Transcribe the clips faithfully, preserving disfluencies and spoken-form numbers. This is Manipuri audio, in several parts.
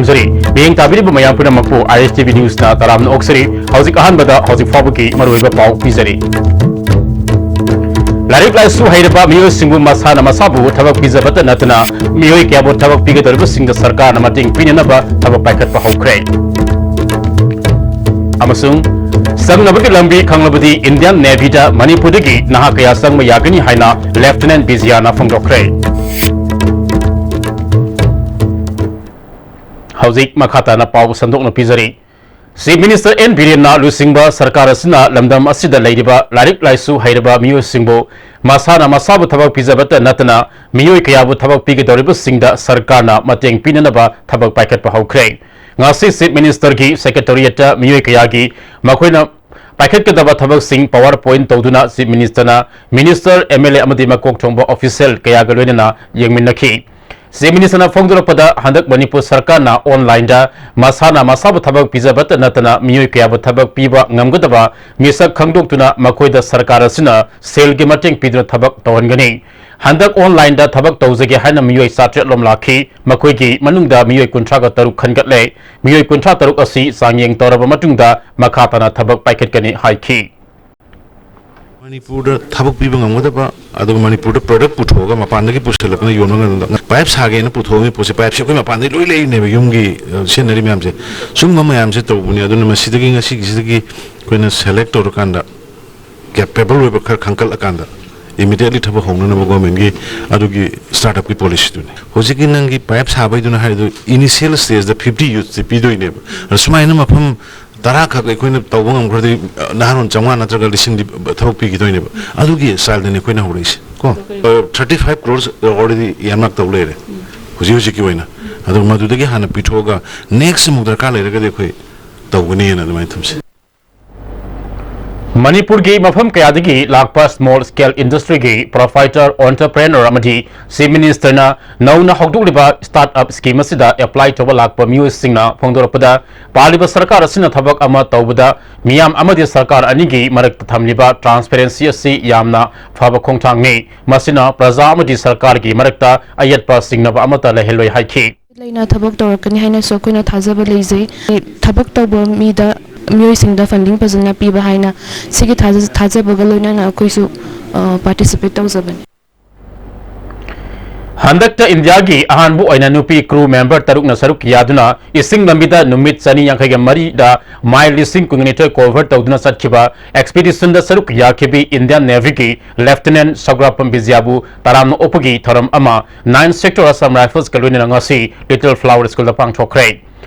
ꯖꯔꯤ꯫ ꯃꯤꯠꯌꯦꯡ ꯇꯥꯕꯤꯔꯤꯕ ꯃꯌꯥꯝ ꯄꯨꯝꯅꯃꯛꯄꯨ ꯑꯥꯏ ꯑꯦꯁ ꯇꯤ ꯚꯤ ꯅ꯭ꯌꯨꯁꯅ ꯇꯔꯥꯝꯅ ꯑꯣꯛꯆꯔꯤ꯫ ꯍꯧꯖꯤꯛ ꯑꯍꯥꯟꯕꯗ ꯍꯧꯖꯤꯛ ꯐꯥꯎꯕꯒꯤ ꯃꯔꯨꯑꯣꯏꯕ ꯄꯥꯎ ꯄꯤꯖꯔꯤ꯫ ꯂꯥꯏꯔꯤꯛ ꯂꯥꯏꯁꯨ ꯍꯩꯔꯕ ꯃꯤꯑꯣꯏꯁꯤꯡꯕꯨ ꯃꯁꯥꯅ ꯃꯁꯥꯕꯨ ꯊꯕꯛ ꯄꯤꯖꯕꯇ ꯅꯠꯇꯅ ꯃꯤꯑꯣꯏ ꯀꯌꯥꯕꯨ ꯊꯕꯛ ꯄꯤꯒꯗꯧꯔꯤꯕꯁꯤꯡꯗ ꯁꯔꯀꯥꯔꯅ ꯃꯇꯦꯡ ꯄꯤꯅꯅꯕ ꯊꯕꯛ ꯄꯥꯏꯈꯠꯄ ꯍꯧꯈ꯭ꯔꯦ꯫ ꯑꯃꯁꯨꯡ ꯆꯪꯅꯕꯒꯤ ꯂꯝꯕꯤ ꯈꯪꯂꯕꯗꯤ ꯏꯟꯗꯤꯌꯟ ꯅꯦꯚꯤꯗ ꯃꯅꯤꯄꯨꯔꯗꯒꯤ ꯅꯍꯥ ꯀꯌꯥ ꯆꯪꯕ ꯌꯥꯒꯅꯤ ꯍꯥꯏꯅ ꯂꯦꯐꯇꯤꯅꯦꯟꯠ ꯕꯤꯖꯤꯌꯥꯅ ꯐꯣꯡꯗꯣꯛꯈ꯭ꯔꯦ꯫ ꯍꯧꯖꯤꯛ ꯃꯈꯥ ꯇꯥꯅ ꯄꯥꯎ ꯁꯟꯗꯣꯛꯅ ꯄꯤꯖꯔꯤ꯫ ꯆꯤꯐ ꯃꯤꯅꯤꯁꯇꯔ ꯑꯦꯟ ꯕꯤꯔꯦꯟꯅ ꯂꯨꯆꯤꯡꯕ ꯁꯔꯀꯥꯔ ꯑꯁꯤꯅ ꯂꯝꯗꯝ ꯑꯁꯤꯗ ꯂꯩꯔꯤꯕ ꯂꯥꯏꯔꯤꯛ ꯂꯥꯏꯁꯨ ꯍꯩꯔꯕ ꯃꯤꯑꯣꯏꯁꯤꯡꯕꯨ ꯃꯁꯥꯅ ꯃꯁꯥꯕꯨ ꯊꯕꯛ ꯄꯤꯖꯕꯇ ꯅꯠꯇꯅ ꯃꯤꯑꯣꯏ ꯀꯌꯥꯕꯨ ꯊꯕꯛ ꯄꯤꯒꯗꯧꯔꯤꯕꯁꯤꯡꯗ ꯁꯔꯀꯥꯔꯅ ꯃꯇꯦꯡ ꯄꯤꯅꯅꯕ ꯊꯕꯛ ꯄꯥꯏꯈꯠꯄ ꯍꯧꯈ꯭ꯔꯦ꯫ ꯉꯁꯤ ꯆꯤꯐ ꯃꯤꯅꯤꯁꯇꯔꯒꯤ ꯁꯦꯀ꯭ꯔꯦꯇꯔꯤꯌꯦꯠꯇ ꯃꯤꯑꯣꯏ ꯀꯌꯥꯒꯤ ꯃꯈꯣꯏꯅ ꯄꯥꯏꯈꯠꯀꯗꯕ ꯊꯕꯛꯁꯤꯡ ꯄꯥꯋꯔ ꯄꯣꯏꯟꯠ ꯇꯧꯗꯨꯅ ꯆꯤꯐ ꯃꯤꯅꯤꯁꯇꯔꯅ ꯃꯤꯅꯤꯁꯇꯔ, ꯑꯦꯝ ꯑꯦꯜ ꯑꯦ ꯑꯃꯗꯤ ꯃꯀꯣꯛ ꯊꯣꯡꯕ ꯑꯣꯐꯤꯁꯤꯌꯦꯜ ꯀꯌꯥꯒ ꯂꯣꯏꯅꯅ ꯌꯦꯡꯃꯤꯟꯅꯈꯤ꯫ ꯆꯤꯐ ꯃꯤꯅꯤꯁꯇꯔꯅ ꯐꯣꯡꯗꯣꯔꯛꯄꯗ, ꯍꯟꯗꯛ ꯃꯅꯤꯄꯨꯔ ꯁꯔꯀꯥꯔꯅ ꯑꯣꯟꯂꯥꯏꯟꯗ ꯃꯁꯥꯅ ꯃꯁꯥꯕꯨ ꯊꯕꯛ ꯄꯤꯖꯕꯇ ꯅꯠꯇꯅ ꯃꯤꯑꯣꯏ ꯀꯌꯥꯕꯨ ꯊꯕꯛ ꯄꯤꯕ ꯉꯝꯒꯗꯕ ꯃꯤꯁꯛ ꯈꯪꯗꯣꯛꯇꯨꯅ ꯃꯈꯣꯏꯗ ꯁꯔꯀꯥꯔ ꯑꯁꯤꯅ ꯁꯦꯜꯒꯤ ꯃꯇꯦꯡ ꯄꯤꯗꯨꯅ ꯊꯕꯛ ꯇꯧꯍꯟꯒꯅꯤ꯫ ꯍꯟꯗꯛ ꯑꯣꯟꯂꯥꯏꯟꯗ ꯊꯕꯛ ꯇꯧꯖꯒꯦ ꯍꯥꯏꯅ ꯃꯤꯑꯣꯏ ꯆꯥꯇ꯭ꯔꯦꯠ ꯂꯣꯝ ꯂꯥꯛꯈꯤ꯫ ꯃꯈꯣꯏꯒꯤ ꯃꯅꯨꯡꯗ ꯃꯤꯑꯣꯏ ꯀꯨꯟꯊ꯭ꯔꯥꯒ ꯇꯔꯨꯛ ꯈꯟꯒꯠꯂꯦ꯫ ꯃꯤꯑꯣꯏ ꯀꯨꯟꯊ꯭ꯔꯥ ꯇꯔꯨꯛ ꯑꯁꯤ ꯆꯥꯡꯌꯦꯡ ꯇꯧꯔꯕ ꯃꯇꯨꯡꯗ ꯃꯈꯥ ꯇꯥꯅ ꯊꯕꯛ ꯄꯥꯏꯈꯠꯀꯅꯤ ꯍꯥꯏꯈꯤ꯫ ꯃꯅꯤꯄꯨꯔꯗ ꯊꯕꯛ ꯄꯤꯕ ꯉꯝꯒꯗꯕ, ꯑꯗꯨꯒ ꯃꯅꯤꯄꯨꯔꯗ ꯄ꯭ꯔꯗꯛ ꯄꯨꯊꯣꯛꯑꯒ ꯃꯄꯥꯟꯗꯒꯤ ꯄꯨꯁꯤꯜꯂꯛꯇꯅ ꯌꯣꯟꯕ ꯉꯝꯒꯗꯕ꯫ ꯄꯥꯏꯞ ꯁꯥꯒꯦꯅ ꯄꯨꯊꯣꯛꯑꯝꯃꯤ ꯄꯣꯠꯁꯦ, ꯄꯥꯏꯞꯁꯦ ꯑꯩꯈꯣꯏ ꯃꯄꯥꯟꯗꯒꯤ ꯂꯣꯏ ꯂꯩꯔꯤꯅꯦꯕ, ꯌꯨꯝꯒꯤ, ꯑ, ꯁꯤꯖꯤꯟꯅꯔꯤ ꯃꯌꯥꯝꯁꯦ꯫ ꯁꯨꯝꯕ ꯃꯌꯥꯝꯁꯦ ꯇꯧꯕꯅꯤ꯫ ꯑꯗꯨꯅ ꯃꯁꯤꯗꯒꯤ, ꯉꯁꯤꯒꯤꯁꯤꯗꯒꯤ ꯑꯩꯈꯣꯏꯅ ꯁꯦꯂꯦꯛ ꯇꯧꯔꯀꯥꯟꯗ, ꯀꯦꯄꯦꯕꯜ ꯑꯣꯏꯕ ꯈꯔ ꯈꯟꯒꯠꯂꯀꯥꯟꯗ, ꯏꯃꯤꯗꯤꯌꯦꯠꯂꯤ ꯊꯕꯛ ꯍꯧꯅꯅꯕ ꯒꯣꯔꯃꯦꯟꯒꯤ ꯑꯗꯨꯒꯤ ꯁ꯭ꯇꯥꯔꯠ ꯑꯞꯀꯤ ꯄꯣꯂꯤꯁꯤꯗꯨꯅꯤ꯫ ꯍꯧꯖꯤꯛꯀꯤ ꯅꯪꯒꯤ ꯄꯥꯏꯞ ꯁꯥꯕꯩꯗꯨꯅ ꯍꯥꯏꯔꯤꯗꯣ, ꯏꯅꯤꯁꯤꯌꯦꯜ ꯁ꯭ꯇꯦꯖꯇ ꯐꯤꯐꯇꯤ ꯌꯨꯠꯁꯇꯤ ꯄꯤꯗꯣꯏꯅꯦꯕ꯫ ꯑꯗꯣ ꯁꯨꯃꯥꯏꯅ ꯃꯐꯝ ꯇꯔꯥ ꯈꯛ ꯑꯩꯈꯣꯏꯅ ꯇꯧꯕ ꯉꯝꯈ꯭ꯔꯗꯤ, ꯑ, ꯅꯍꯥꯔꯣꯟ ꯆꯥꯝꯃꯉꯥ ꯅꯠꯇ꯭ꯔꯒ ꯂꯤꯁꯤꯡꯗꯤ ꯊꯕꯛ ꯄꯤꯈꯤꯗꯣꯏꯅꯦꯕ꯫ ꯑꯗꯨꯒꯤ ꯁ꯭ꯇꯥꯏꯜꯗꯅꯤ ꯑꯩꯈꯣꯏꯅ ꯍꯧꯔꯛꯏꯁꯦ ꯀꯣ꯫ ꯑ, ꯊꯥꯔꯇꯤ ꯐꯥꯏꯚ ꯀ꯭ꯔꯣꯔꯁ already earmark ꯇꯧ ꯂꯩꯔꯦ ꯍꯧꯖꯤꯛ ꯍꯧꯖꯤꯛꯀꯤ ꯑꯣꯏꯅ꯫ ꯑꯗꯣ ꯃꯗꯨꯗꯒꯤ ꯍꯥꯟꯅ ꯄꯤꯊꯣꯛꯑꯒ, ꯅꯦꯛꯁ ꯑꯃꯨꯛ ꯗꯔꯀꯥꯔ ꯂꯩꯔꯒꯗꯤ ꯑꯩꯈꯣꯏ ꯇꯧꯒꯅꯤꯅ ꯑꯗꯨꯃꯥꯏꯅ ꯊꯝꯁꯦ꯫ ꯃꯅꯤꯄꯨꯔꯒꯤ ꯃꯐꯝ ꯀꯌꯥꯗꯒꯤ ꯂꯥꯛꯄ ꯁ꯭ꯃꯣꯜ ꯁ꯭ꯀꯦꯜ ꯏꯟꯗꯁꯇ꯭ꯔꯤꯒꯤ ꯄ꯭ꯔꯣꯄ꯭ꯔꯥꯏꯇꯔ, ꯑꯣꯟꯇꯔꯄ꯭ꯔꯦꯅꯔ ꯑꯃꯗꯤ ꯆꯤꯐ ꯃꯤꯅꯤꯁꯇꯔꯅ ꯅꯧꯅ ꯍꯧꯗꯣꯛꯂꯤꯕ ꯁ꯭ꯇꯥꯔꯠ ꯑꯞ ꯁ꯭ꯀꯤꯝ ꯑꯁꯤꯗ ꯑꯦꯄ꯭ꯂꯥꯏ ꯇꯧꯕ ꯂꯥꯛꯄ ꯃꯤꯑꯣꯏꯁꯤꯡꯅ ꯐꯣꯡꯗꯣꯔꯛꯄꯗ, ꯄꯥꯜꯂꯤꯕ ꯁꯔꯀꯥꯔ ꯑꯁꯤꯅ ꯊꯕꯛ ꯑꯃ ꯇꯧꯕꯗ ꯃꯤꯌꯥꯝ ꯑꯃꯗꯤ ꯁꯔꯀꯥꯔ ꯑꯅꯤꯒꯤ ꯃꯔꯛꯇ ꯊꯝꯂꯤꯕ ꯇ꯭ꯔꯥꯟꯁꯄꯦꯔꯦꯟꯁꯤ ꯑꯁꯤ ꯌꯥꯝꯅ ꯐꯕ ꯈꯣꯡꯊꯥꯡꯅꯤ꯫ ꯃꯁꯤꯅ ꯄ꯭ꯔꯖꯥ ꯑꯃꯗꯤ ꯁꯔꯀꯥꯔꯒꯤ ꯃꯔꯛꯇ ꯑꯌꯦꯠꯄ ꯆꯤꯡꯅꯕ ꯑꯃꯠꯇ ꯂꯩꯍꯜꯂꯣꯏ ꯍꯥꯏꯈꯤ꯫ ꯂꯩꯅ ꯊꯕꯛ ꯇꯧꯔꯛꯀꯅꯤ ꯍꯥꯏꯅꯁꯨ ꯑꯩꯈꯣꯏꯅ ꯊꯥꯖꯕ ꯂꯩꯖꯩ꯫ ꯊꯕꯛ ꯇꯧꯕ ꯃꯤꯗ, ꯃꯤꯑꯣꯏꯁꯤꯡꯗ funding ꯐꯖꯅ ꯄꯤꯕ ꯍꯥꯏꯅ ꯁꯤꯒꯤ ꯊꯥꯖ-, ꯊꯥꯖꯕꯒ ꯂꯣꯏꯅꯅ ꯑꯩꯈꯣꯏꯁꯨ, ꯑ, participate ꯇꯧꯖꯕꯅꯤ꯫ ꯍꯟꯗꯛꯇ ꯏꯟꯗꯤꯌꯥꯒꯤ ꯑꯍꯥꯟꯕ ꯑꯣꯏꯅ ꯅꯨꯄꯤ crew member ꯇꯔꯨꯛꯅ ꯁꯔꯨꯛ ꯌꯥꯗꯨꯅ ꯏꯁꯤꯡ ꯂꯝꯕꯤꯗ ꯅꯨꯃꯤꯠ ꯆꯅꯤ ꯌꯥꯡꯈꯩꯒ ꯃꯔꯤꯗ ꯃꯥꯏꯜ ꯂꯤꯁꯤꯡ ꯀꯨꯟꯅꯤꯊꯣꯏ cover ꯇꯧꯗꯨꯅ ꯆꯠꯈꯤꯕ expeditionꯗ ꯁꯔꯨꯛ ꯌꯥꯈꯤꯕꯤ Indian Navyꯒꯤ Lieutenant ꯁꯒ꯭ꯔꯥꯄꯝ ꯕꯤꯖꯤꯌꯥꯕꯨ ꯇꯔꯥꯝꯅ ꯑꯣꯛꯄꯒꯤ ꯊꯧꯔꯝ ꯑꯃ Ninth Sector Assam Riflesꯀ ꯂꯣꯏꯅꯅ ꯉꯁꯤ Little Flower Schoolꯗ ꯄꯥꯡꯊꯣꯛꯈ꯭ꯔꯦ꯫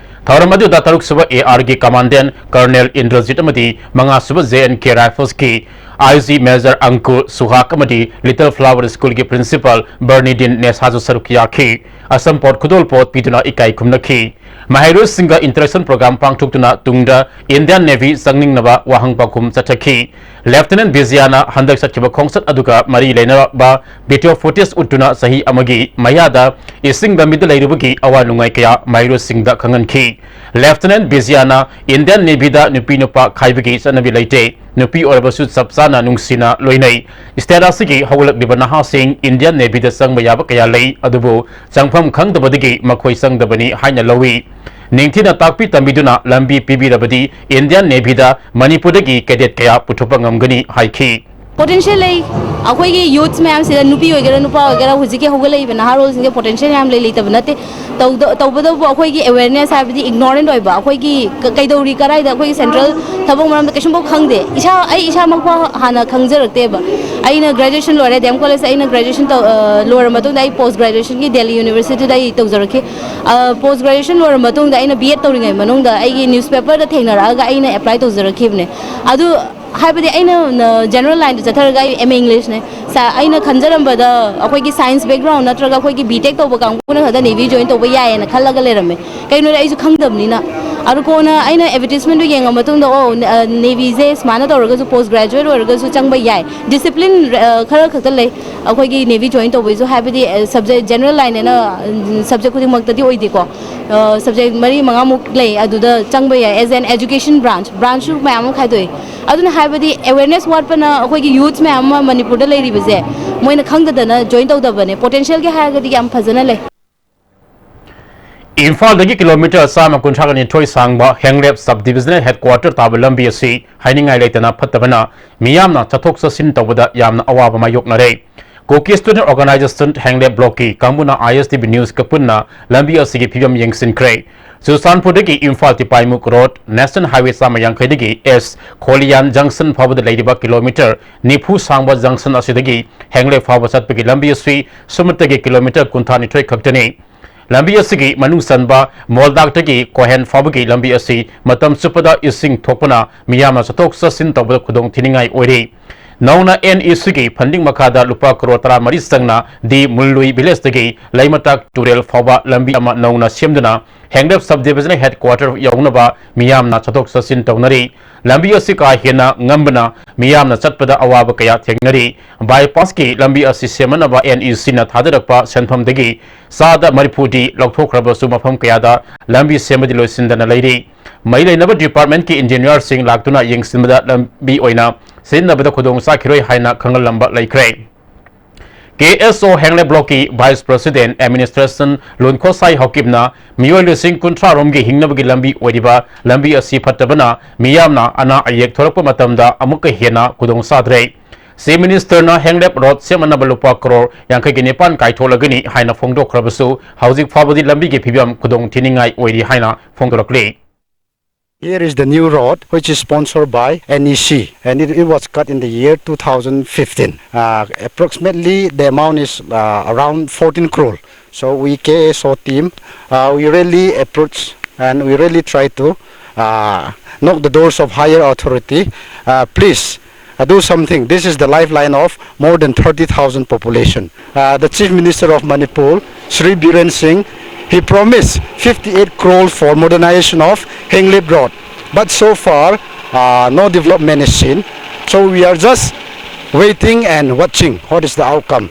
ꯊꯧꯔꯝ ꯑꯗꯨꯗ ꯇꯔꯨꯛ ꯁꯨꯕ ARꯒꯤ Commandant Colonel ꯏꯟꯗ꯭ꯔꯖꯤꯠ ꯑꯃꯗꯤ ꯃꯉꯥ ꯁꯨꯕ J&K Riflesꯀꯤ IG Major Ankur Suhag ꯑꯃꯗꯤ Little Flower Schoolꯒꯤ Principal Bernadine Nesaꯁꯨ ꯁꯔꯨꯛ ꯌꯥꯈꯤ꯫ ꯑꯁꯝ ꯄꯣꯠ ꯈꯨꯗꯣꯜ ꯄꯣꯠ ꯄꯤꯗꯨꯅ ꯏꯀꯥꯏ ꯈꯨꯝꯅꯈꯤ꯫ ꯃꯍꯩꯔꯣꯏꯁꯤꯡꯒ interaction program ꯄꯥꯡꯊꯣꯛꯇꯨꯅ ꯇꯨꯡꯗ Indian Navy ꯆꯪꯅꯤꯡꯅꯕ ꯋꯥꯍꯪ ꯄꯥꯎꯈꯨꯝ ꯆꯠꯊꯈꯤ꯫ Lieutenant ꯕꯤꯖꯤꯌꯥꯅ ꯍꯟꯗꯛ ꯆꯠꯈꯤꯕ ꯈꯣꯡꯆꯠ ꯑꯗꯨꯒ ꯃꯔꯤ ꯂꯩꯅꯕ video footage ꯎꯠꯇꯨꯅ ꯆꯍꯤ ꯑꯃꯒꯤ ꯃꯌꯥꯗ ꯏꯁꯤꯡ ꯂꯝꯕꯤꯗ ꯂꯩꯔꯨꯕꯒꯤ ꯑꯋꯥ ꯅꯨꯡꯉꯥꯏ ꯀꯌꯥ ꯃꯍꯩꯔꯣꯏꯁꯤꯡꯗ ꯈꯪꯍꯟꯈꯤ꯫ Lieutenant ꯕꯤꯖꯤꯌꯥꯅ Indian Navyꯗ ꯅꯨꯄꯤ ꯅꯨꯄꯥ ꯈꯥꯏꯕꯒꯤ ꯆꯠꯅꯕꯤ ꯂꯩꯇꯦ꯫ ꯅꯨꯄꯤ ꯑꯣꯏꯔꯕꯁꯨ ꯆꯞ ꯆꯥꯅ ꯅꯨꯡꯁꯤꯅ ꯂꯣꯏꯅꯩ꯫ State ꯑꯁꯤꯒꯤ ꯍꯧꯒꯠꯂꯛꯂꯤꯕ ꯅꯍꯥꯁꯤꯡ Indian Navyꯗ ꯆꯪꯕ ꯌꯥꯕ ꯀꯌꯥ ꯂꯩ, ꯑꯗꯨꯕꯨ ꯆꯪꯐꯝ ꯈꯪꯗꯕꯗꯒꯤ ꯃꯈꯣꯏ ꯆꯪꯗꯕꯅꯤ ꯍꯥꯏꯅ ꯂꯧꯏ꯫ ꯅꯤꯡꯊꯤꯅ ꯇꯥꯛꯄꯤ ꯇꯝꯕꯤꯗꯨꯅ ꯂꯝꯕꯤ ꯄꯤꯕꯤꯔꯕꯗꯤ Indian Navyꯗ ꯃꯅꯤꯄꯨꯔꯗꯒꯤ cadet ꯀꯌꯥ ꯄꯨꯊꯣꯛꯄ ꯉꯝꯒꯅꯤ ꯍꯥꯏꯈꯤ꯫ Potential ꯂꯩ꯫ ꯑꯩꯈꯣꯏꯒꯤ youths ꯃꯌꯥꯝꯁꯤꯗ, ꯅꯨꯄꯤ ꯑꯣꯏꯒꯦꯔꯥ ꯅꯨꯄꯥ ꯑꯣꯏꯒꯦꯔꯥ, ꯍꯧꯖꯤꯛꯀꯤ ꯍꯧꯒꯠꯂꯛꯏꯕ ꯅꯍꯥꯔꯣꯜꯁꯤꯡꯁꯦ potential ꯌꯥꯝ ꯂꯩ, ꯂꯩꯇꯕ ꯅꯠꯇꯦ꯫ ꯇꯧꯗ-, ꯇꯧꯕꯇꯕꯨ ꯑꯩꯈꯣꯏꯒꯤ awareness ꯍꯥꯏꯕꯗꯤ ignorant ꯑꯣꯏꯕ, ꯑꯩꯈꯣꯏꯒꯤ ꯀ-, ꯀꯩꯗꯧꯔꯤ, ꯀꯗꯥꯏꯗ, ꯑꯩꯈꯣꯏꯒꯤ central ꯊꯕꯛ ꯃꯔꯝꯗ ꯀꯩꯁꯨꯝꯐꯥꯎ ꯈꯪꯗꯦ꯫ ꯏꯁꯥ, ꯑꯩ ꯏꯁꯥꯃꯛ ꯐꯥꯎ ꯍꯥꯟꯅ ꯈꯪꯖꯔꯛꯇꯦꯕ꯫ ꯑꯩꯅ graduation ꯂꯣꯏꯔꯦ, D M College ꯑꯩꯅ graduation ꯇꯧ-, ꯑ, ꯂꯣꯏꯔ ꯃꯇꯨꯡꯗ ꯑꯩ post graduationꯒꯤ Delhi Universityꯗ ꯑꯩ ꯇꯧꯖꯔꯛꯈꯤ꯫ ꯑ, post graduation ꯂꯣꯏꯔ ꯃꯇꯨꯡꯗ ꯑꯩꯅ B Ed ꯇꯧꯔꯤꯉꯩ ꯃꯅꯨꯡꯗ ꯑꯩꯒꯤ newspaperꯗ ꯊꯦꯡꯅꯔꯛꯑꯒ ꯑꯩꯅ apply ꯇꯧꯖꯔꯛꯈꯤꯕꯅꯦ꯫ ꯑꯗꯨ ꯍꯥꯏꯕꯗꯤ ꯑꯩꯅ, ꯅ, general lineꯗ ꯆꯠꯊꯔꯒ ꯑꯩ M A Englishꯅꯦ꯫ ꯁꯥ-, ꯑꯩꯅ ꯈꯟꯖꯔꯝꯕꯗ ꯑꯩꯈꯣꯏꯒꯤ science background ꯅꯠꯇ꯭ꯔꯒ ꯑꯩꯈꯣꯏꯒꯤ B Tech ꯇꯧꯕ ꯀꯥꯡꯕꯨꯅ ꯈꯛꯇ Navy join ꯇꯧꯕ ꯌꯥꯏꯌꯦꯅ ꯈꯜꯂꯒ ꯂꯩꯔꯝꯃꯦ꯫ ꯀꯩꯅꯣꯗ ꯑꯩꯁꯨ ꯈꯪꯗꯕꯅꯤꯅ꯫ ꯑꯗꯨ ꯀꯣꯟꯅ ꯑꯩꯅ advertisementꯗꯨ ꯌꯦꯡꯉ ꯃꯇꯨꯡꯗ, ꯑꯣ, ꯅ-, ꯑ, Navyꯁꯦ ꯁꯨꯃꯥꯏꯅ ꯇꯧꯔꯒꯁꯨ post graduate ꯑꯣꯏꯔꯒꯁꯨ ꯆꯪꯕ ꯌꯥꯏ꯫ Discipline, ꯑ, ꯈꯔ ꯈꯛꯇ ꯂꯩ꯫ ꯑꯩꯈꯣꯏꯒꯤ Navy join ꯇꯧꯕꯩꯁꯨ ꯍꯥꯏꯕꯗꯤ, ꯑ, subject general lineꯅ, ꯑ, subject ꯈꯨꯗꯤꯡꯃꯛꯇꯗꯤ ꯑꯣꯏꯗꯦꯀꯣ꯫ ꯑ, subject ꯃꯔꯤ ꯃꯉꯥꯃꯨꯛ ꯂꯩ꯫ ꯑꯗꯨꯗ ꯆꯪꯕ ꯌꯥꯏ as an education branch꯫ Branchꯁꯨ ꯃꯌꯥꯝ ꯑꯃ ꯈꯥꯏꯗꯣꯛꯏ꯫ ꯑꯗꯨꯅ ꯍꯥꯏꯕꯗꯤ awareness ꯋꯥꯠꯄꯅ ꯑꯩꯈꯣꯏꯒꯤ youths ꯃꯌꯥꯝ ꯑꯃ ꯃꯅꯤꯄꯨꯔꯗ ꯂꯩꯔꯤꯕꯁꯦ ꯃꯣꯏꯅ ꯈꯪꯗꯗꯅ join ꯇꯧꯗꯕꯅꯦ꯫ Potentialꯒꯤ ꯍꯥꯏꯔꯒꯗꯤ ꯌꯥꯝ ꯐꯖꯅ ꯂꯩ꯫ ꯏꯝꯐꯥꯜꯗꯒꯤ ꯀꯤꯂꯣꯃꯤꯇꯔ ꯆꯥꯝꯃ ꯀꯨꯟꯊ꯭ꯔꯥ ꯅꯤꯊꯣꯏ ꯁꯥꯡꯕ ꯍꯦꯡꯂꯦꯞ ꯁꯕ ꯗꯤꯕꯤꯖꯅꯦꯜ ꯍꯦꯗꯀ꯭ꯋꯥꯇꯔ ꯇꯥꯕ ꯂꯝꯕꯤ ꯑꯁꯤ ꯍꯥꯏꯅꯤꯡꯉꯥꯏ ꯂꯩꯇꯅ ꯐꯠꯇꯕꯅ ꯃꯤꯌꯥꯝꯅ ꯆꯠꯊꯣꯛ ꯆꯠꯁꯤꯟ ꯇꯧꯕꯗ ꯌꯥꯝꯅ ꯑꯋꯥꯕ ꯃꯥꯌꯣꯛꯅꯔꯦ꯫ ꯀꯨꯀꯤ ꯁ꯭ꯇꯨꯗꯦꯟꯠ ꯑꯣꯔꯒꯅꯥꯏꯖꯦꯁꯟ ꯍꯦꯡꯂꯦꯞ ꯕ꯭ꯂꯣꯛꯀꯤ ꯀꯥꯡꯕꯨꯅ ꯑꯥꯏ ꯑꯦꯁ ꯇꯤ ꯚꯤ ꯅ꯭ꯌꯨꯁꯀ ꯄꯨꯟꯅ ꯂꯝꯕꯤ ꯑꯁꯤꯒꯤ ꯐꯤꯕꯝ ꯌꯦꯡꯁꯤꯟꯈ꯭ꯔꯦ꯫ ꯆꯨꯔꯆꯥꯟꯄꯨꯔꯗꯒꯤ ꯏꯝꯐꯥꯜ ꯇꯤꯄꯥꯏꯃꯨꯛ ꯔꯣꯗ, ꯅꯦꯁꯅꯦꯜ ꯍꯥꯏꯋꯦ ꯆꯥꯝꯃ ꯌꯥꯡꯈꯩꯗꯒꯤ ꯑꯦꯁ ꯈꯣꯂꯤꯌꯥꯟ ꯖꯪꯁꯟ ꯐꯥꯎꯕꯗ ꯂꯩꯔꯤꯕ ꯀꯤꯂꯣꯃꯤꯇꯔ ꯅꯤꯐꯨ ꯁꯥꯡꯕ ꯖꯪꯁꯟ ꯑꯁꯤꯗꯒꯤ ꯍꯦꯡꯂꯦꯞ ꯐꯥꯎꯕ ꯆꯠꯄꯒꯤ ꯂꯝꯕꯤ ꯑꯁꯤ ꯁꯨꯞꯅꯇꯒꯤ ꯀꯤꯂꯣꯃꯤꯇꯔ ꯀꯨꯟꯊ꯭ꯔꯥ ꯅꯤꯊꯣꯏ ꯈꯛꯇꯅꯤ꯫ ꯂꯝꯕꯤ ꯑꯁꯤꯒꯤ ꯃꯅꯨꯡ ꯆꯟꯕ ꯃꯣꯜꯗꯥꯛꯇꯒꯤ ꯀꯣꯍꯦꯟ ꯐꯥꯎꯕꯒꯤ ꯂꯝꯕꯤ ꯑꯁꯤ ꯃꯇꯝ ꯆꯨꯞꯄꯗ ꯏꯁꯤꯡ ꯊꯣꯛꯄꯅ ꯃꯤꯌꯥꯝꯅ ꯆꯠꯊꯣꯛ ꯆꯠꯁꯤꯟ ꯇꯧꯕꯗ ꯈꯨꯗꯣꯡ ꯊꯤꯅꯤꯡꯉꯥꯏ ꯑꯣꯏꯔꯤ꯫ ꯅꯧꯅ ꯑꯦꯟ ꯏ ꯁꯤꯒꯤ ꯐꯟꯗꯤꯡ ꯃꯈꯥꯗ ꯂꯨꯄꯥ ꯀꯔꯣꯔ ꯇꯔꯥꯃꯔꯤ ꯆꯪꯅ ꯗꯤ ꯃꯨꯜꯂꯨꯏ ꯚꯤꯂꯦꯖꯇꯒꯤ ꯂꯩꯃꯇꯥꯛ ꯇꯨꯔꯦꯜ ꯐꯥꯎꯕ ꯂꯝꯕꯤ ꯑꯃ ꯅꯧꯅ ꯁꯦꯝꯗꯨꯅ ꯍꯦꯡꯂꯦꯞ ꯁꯕ ꯗꯤꯕꯤꯖꯅꯦꯜ ꯍꯦꯗꯀ꯭ꯋꯥꯇꯔ ꯌꯧꯅꯕ ꯃꯤꯌꯥꯝꯅ ꯆꯠꯊꯣꯛ ꯆꯠꯁꯤꯟ ꯇꯧꯅꯔꯤ꯫ ꯂꯝꯕꯤ ꯑꯁꯤ ꯀꯥ ꯍꯦꯟꯅ ꯉꯝꯕꯅ ꯃꯤꯌꯥꯝꯅ ꯆꯠꯄꯗ ꯑꯋꯥꯕ ꯀꯌꯥ ꯊꯦꯡꯅꯔꯤ꯫ ꯕꯥꯏꯄꯥꯁꯀꯤ ꯂꯝꯕꯤ ꯑꯁꯤ ꯁꯦꯝꯅꯅꯕ ꯑꯦꯟ ꯏ ꯁꯤꯅ ꯊꯥꯗꯔꯛꯄ ꯁꯦꯟꯐꯝꯗꯒꯤ ꯆꯥꯗ ꯃꯔꯤꯐꯨꯗꯤ ꯂꯧꯊꯣꯛꯈ꯭ꯔꯕꯁꯨ ꯃꯐꯝ ꯀꯌꯥꯗ ꯂꯝꯕꯤ ꯁꯦꯝꯕꯗꯤ ꯂꯣꯏꯁꯤꯟꯗꯅ ꯂꯩꯔꯤ꯫ ꯃꯔꯤ ꯂꯩꯅꯕ ꯗꯤꯄꯥꯔꯠꯃꯦꯟꯠꯀꯤ ꯏꯟꯖꯤꯅꯤꯌꯥꯔꯁꯤꯡ ꯂꯥꯛꯇꯨꯅ ꯌꯦꯡꯁꯤꯟꯕꯗ ꯂꯝꯕꯤ ꯑꯣꯏꯅ ꯁꯤꯖꯤꯟꯅꯕꯗ ꯈꯨꯗꯣꯡ ꯆꯥꯈꯤꯔꯣꯏ ꯍꯥꯏꯅ ꯈꯪꯍꯜꯂꯝꯕ ꯂꯩꯈ꯭ꯔꯦ꯫ ꯀꯦ ꯑꯦꯁ ꯑꯣ ꯍꯦꯡꯂꯦꯞ ꯕ꯭ꯂꯣꯛꯀꯤ ꯚꯥꯏꯁ ꯄ꯭ꯔꯦꯁꯤꯗꯦꯟꯠ ꯑꯦꯗꯃꯤꯅꯤꯁꯇ꯭ꯔꯦꯁꯟ ꯂꯨꯟꯈꯣꯁꯥꯏ ꯍꯥꯎꯀꯤꯞꯅ ꯃꯤꯑꯣꯏ ꯂꯤꯁꯤꯡ ꯀꯨꯟꯊ꯭ꯔꯥ ꯔꯣꯝꯒꯤ ꯍꯤꯡꯅꯕꯒꯤ ꯂꯝꯕꯤ ꯑꯣꯏꯔꯤꯕ ꯂꯝꯕꯤ ꯑꯁꯤ ꯐꯠꯇꯕꯅ ꯃꯤꯌꯥꯝꯅ ꯑꯅꯥ ꯑꯌꯦꯛ ꯊꯣꯛꯂꯛꯄ ꯃꯇꯝꯗ ꯑꯃꯨꯛꯀ ꯍꯦꯟꯅ ꯈꯨꯗꯣꯡ ꯆꯥꯗ꯭ꯔꯦ꯫ ꯆꯤꯐ ꯃꯤꯅꯤꯁꯇꯔꯅ ꯍꯦꯡꯂꯦꯞ ꯔꯣꯗ ꯁꯦꯝꯅꯅꯕ ꯂꯨꯄꯥ ꯀꯔꯣꯔ ꯌꯥꯡꯈꯩꯒꯤ ꯅꯤꯄꯥꯟ ꯀꯥꯏꯊꯣꯛꯂꯒꯅꯤ ꯍꯥꯏꯅ ꯐꯣꯡꯗꯣꯛꯈ꯭ꯔꯕꯁꯨ ꯍꯧꯖꯤꯛ ꯐꯥꯎꯕꯗꯤ ꯂꯝꯕꯤꯒꯤ ꯐꯤꯕꯝ ꯈꯨꯗꯣꯡ ꯊꯤꯅꯤꯡꯉꯥꯏ ꯑꯣꯏꯔꯤ ꯍꯥꯏꯅ ꯐꯣꯡꯗꯣꯔꯛꯂꯤ꯫ Here is the new road, which is sponsored by N E C, and it, it was cut in the year two thousand fifteen. Uh, approximately, the amount is uh, around fourteen crore. So we K S O team, uh, we really approach and we really try to uh, knock the doors of higher authority. Uh, please uh, do something. This is the lifeline of more than thirty thousand population. Uh, the Chief Minister of Manipur, Shri Biren Singh, he promised fifty-eight crore for modernization of Henglep Road. But so far, uh, no development is seen. So we are just waiting and watching what is the outcome.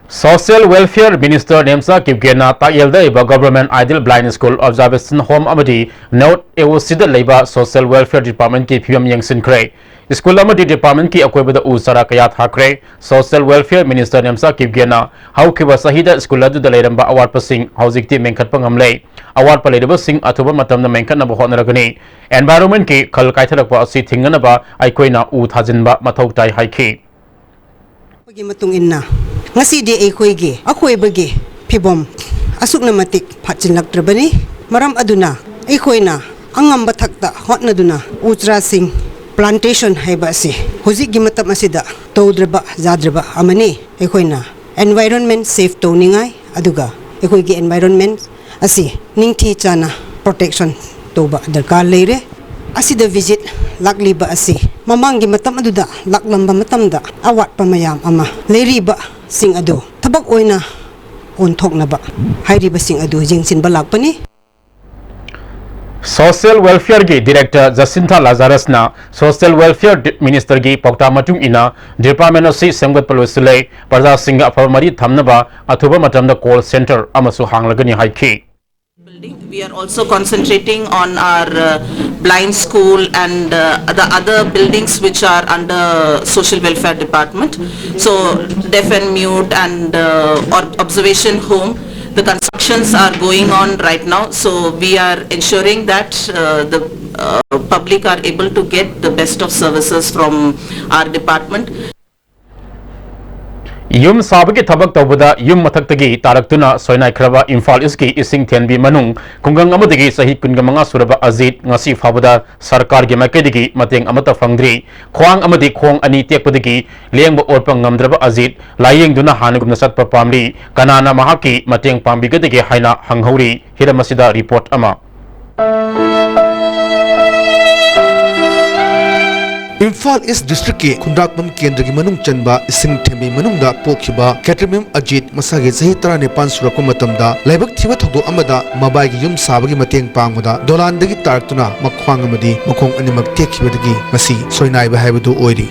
Social Welfare Minister Nemcha ꯀꯤꯞꯒꯦꯅ ꯇꯥꯛꯌꯦꯜꯗ ꯂꯩꯕ Government Ideal Blind School, Observation Home ꯑꯃꯗꯤ North A O Cꯗ ꯂꯩꯕ Social Welfare Departmentꯀꯤ ꯐꯤꯕꯝ ꯌꯦꯡꯁꯤꯟꯈ꯭ꯔꯦ꯫ ꯁ꯭ꯀꯨꯜ ꯑꯃꯗꯤ departmentꯀꯤ ꯑꯀꯣꯏꯕꯗ ꯎ ꯆꯥꯔꯥ ꯀꯌꯥ ꯊꯥꯈ꯭ꯔꯦ꯫ Social Welfare Minister ꯅꯦꯝꯆꯥ ꯀꯤꯞꯒꯦꯅ ꯍꯧꯈꯤꯕ ꯆꯍꯤꯗ ꯁ꯭ꯀꯨꯜ ꯑꯗꯨꯗ ꯂꯩꯔꯝꯕ ꯑꯋꯥꯠꯄꯁꯤꯡ ꯍꯧꯖꯤꯛꯇꯤ ꯃꯦꯟꯈꯠꯄ ꯉꯝꯂꯦ꯫ ꯑꯋꯥꯠꯄ ꯂꯩꯔꯤꯕꯁꯤꯡ ꯑꯊꯨꯕ ꯃꯇꯝꯗ ꯃꯦꯟꯈꯠꯅꯕ ꯍꯣꯠꯅꯔꯒꯅꯤ꯫ Environmentꯀꯤ ꯈꯜ ꯀꯥꯏꯊꯔꯛꯄ ꯑꯁꯤ ꯊꯤꯡꯅꯅꯕ ꯑꯩꯈꯣꯏꯅ ꯎ ꯊꯥꯖꯤꯟꯕ ꯃꯊꯧ ꯇꯥꯏ ꯍꯥꯏꯈꯤ꯫ ꯒꯤ ꯃꯇꯨꯡ ꯏꯟꯅ ꯉꯁꯤꯗꯤ ꯑꯩꯈꯣꯏꯒꯤ ꯑꯀꯣꯏꯕꯒꯤ ꯐꯤꯕꯝ ꯑꯁꯨꯛꯅ ꯃꯇꯤꯛ ꯐꯠꯆꯤꯜꯂꯛꯇ꯭ꯔꯕꯅꯤ꯫ ꯃꯔꯝ ꯑꯗꯨꯅ ꯑꯩꯈꯣꯏꯅ ꯑꯉꯝꯕ ꯊꯥꯛꯇ ꯍꯣꯠꯅꯗꯨꯅ ꯎ ꯆꯥꯔꯥꯁꯤꯡ plantation ꯍꯥꯏꯕ ꯑꯁꯤ ꯍꯧꯖꯤꯛꯀꯤ ꯃꯇꯝ ꯑꯁꯤꯗ ꯇꯧꯗ꯭ꯔꯕ ꯌꯥꯗ꯭ꯔꯕ ꯑꯃꯅꯤ꯫ ꯑꯩꯈꯣꯏꯅ environment safe ꯇꯧꯅꯤꯡꯉꯥꯏ, ꯑꯗꯨꯒ ꯑꯩꯈꯣꯏꯒꯤ environment ꯑꯁꯤ ꯅꯤꯡꯊꯤ ꯆꯥꯅ protection ꯇꯧꯕ ꯗꯔꯀꯥꯔ ꯂꯩꯔꯦ꯫ ꯑꯁꯤꯗ visit ꯂꯥꯛꯂꯤꯕ ꯑꯁꯤ ꯃꯃꯥꯡꯒꯤ ꯃꯇꯝ ꯑꯗꯨꯗ ꯂꯥꯛꯂꯝꯕ ꯃꯇꯝꯗ ꯑꯋꯥꯠꯄ ꯃꯌꯥꯝ ꯑꯃ ꯂꯩꯔꯤꯕꯁꯤꯡ ꯑꯗꯨ ꯊꯕꯛ ꯑꯣꯏꯅ ꯑꯣꯟꯊꯣꯛꯅꯕ ꯍꯥꯏꯔꯤꯕꯁꯤꯡ ꯑꯗꯨ ꯌꯦꯡꯁꯤꯟꯕ ꯂꯥꯛꯄꯅꯤ꯫ Social Welfareꯒꯤ Director ꯖꯁꯤꯟꯊꯥ ꯂꯥꯖꯥꯔꯁꯅ Social Welfare Ministerꯒꯤ ꯄꯥꯎꯇꯥꯛ ꯃꯇꯨꯡ ꯏꯟꯅ department ꯑꯁꯤ ꯁꯦꯝꯒꯠꯄ ꯂꯣꯏꯁꯤꯜꯂꯦ꯫ ꯄ꯭ꯔꯖꯥꯁꯤꯡꯒ ꯑꯐꯕ ꯃꯔꯤ ꯊꯝꯅꯕ ꯑꯊꯨꯕ ꯃꯇꯝꯗ call centre ꯑꯃꯁꯨ ꯍꯥꯡꯂꯒꯅꯤ ꯍꯥꯏꯈꯤ꯫ Building. We are also concentrating on our uh, blind school and uh, the other buildings which are under social welfare department. So deaf and mute and uh, or observation home. The constructions are going on right now. So we are ensuring that uh, the uh, public are able to get the best of services from our department. ꯌꯨꯝ ꯁꯥꯕꯒꯤ ꯊꯕꯛ ꯇꯧꯕꯗ ꯌꯨꯝ ꯃꯊꯛꯇꯒꯤ ꯇꯥꯔꯛꯇꯨꯅ ꯁꯣꯏꯅꯥꯏꯈ꯭ꯔꯕ ꯏꯝꯐꯥꯜ ꯏꯁꯀꯤ ꯏꯁꯤꯡ ꯊꯦꯟꯕꯤ ꯃꯅꯨꯡ ꯈꯨꯡꯒꯪ ꯑꯃꯗꯒꯤ ꯆꯍꯤ ꯀꯨꯟꯃꯉꯥ ꯁꯨꯔꯕ ꯑꯖꯤꯠ ꯉꯁꯤ ꯐꯥꯎꯕꯗ ꯁꯔꯀꯥꯔꯒꯤ ꯃꯥꯏꯀꯩꯗꯒꯤ ꯃꯇꯦꯡ ꯑꯃꯠꯇ ꯐꯪꯗ꯭ꯔꯤ꯫ ꯈ꯭ꯋꯥꯡ ꯑꯃꯗꯤ ꯈꯣꯡ ꯑꯅꯤ ꯇꯦꯛꯄꯗꯒꯤ ꯂꯦꯡꯕ ꯑꯣꯠꯄ ꯉꯝꯗ꯭ꯔꯕ ꯑꯖꯤꯠ ꯂꯥꯌꯦꯡꯗꯨꯅ ꯍꯥꯟꯅꯒꯨꯝꯅ ꯆꯠꯄ ꯄꯥꯝꯂꯤ꯫ ꯀꯅꯥꯅ ꯃꯍꯥꯛꯀꯤ ꯃꯇꯦꯡ ꯄꯥꯡꯕꯤꯒꯗꯒꯦ ꯍꯥꯏꯅ ꯍꯪꯍꯧꯔꯤ꯫ ꯍꯤꯔꯝ ꯑꯁꯤꯗ report ꯑꯃ꯫ ꯏꯝꯐꯥꯜ ꯏꯁ ꯗꯤꯁꯇ꯭ꯔꯤꯛꯀꯤ ꯈꯨꯟꯗ꯭ꯔꯥꯛꯄꯝ ꯀꯦꯟꯗ꯭ꯔꯒꯤ ꯃꯅꯨꯡ ꯆꯟꯕ ꯏꯁꯤꯡ ꯊꯦꯟꯕꯤ ꯃꯅꯨꯡꯗ ꯄꯣꯛꯈꯤꯕ ꯀꯦꯇ꯭ꯔꯤꯃꯤꯝ ꯑꯖꯤꯠ ꯃꯁꯥꯒꯤ ꯆꯍꯤ ꯇꯔꯥꯅꯤꯄꯥꯟ ꯁꯨꯔꯛꯄ ꯃꯇꯝꯗ ꯂꯥꯏꯕꯛ ꯊꯤꯕ ꯊꯧꯗꯣꯛ ꯑꯃꯗ ꯃꯕꯥꯏꯒꯤ ꯌꯨꯝ ꯁꯥꯕꯒꯤ ꯃꯇꯦꯡ ꯄꯥꯡꯕꯗ ꯗꯣꯂꯥꯟꯗꯒꯤ ꯇꯥꯔꯛꯇꯨꯅ ꯃꯈ꯭ꯋꯥꯡ ꯑꯃꯗꯤ ꯃꯈꯣꯡ ꯑꯅꯤꯃꯛ ꯇꯦꯛꯈꯤꯕꯗꯒꯤ ꯉꯁꯤ ꯁꯣꯏꯅꯥꯏꯕ ꯍꯥꯏꯕꯗꯨ ꯑꯣꯏꯔꯤ꯫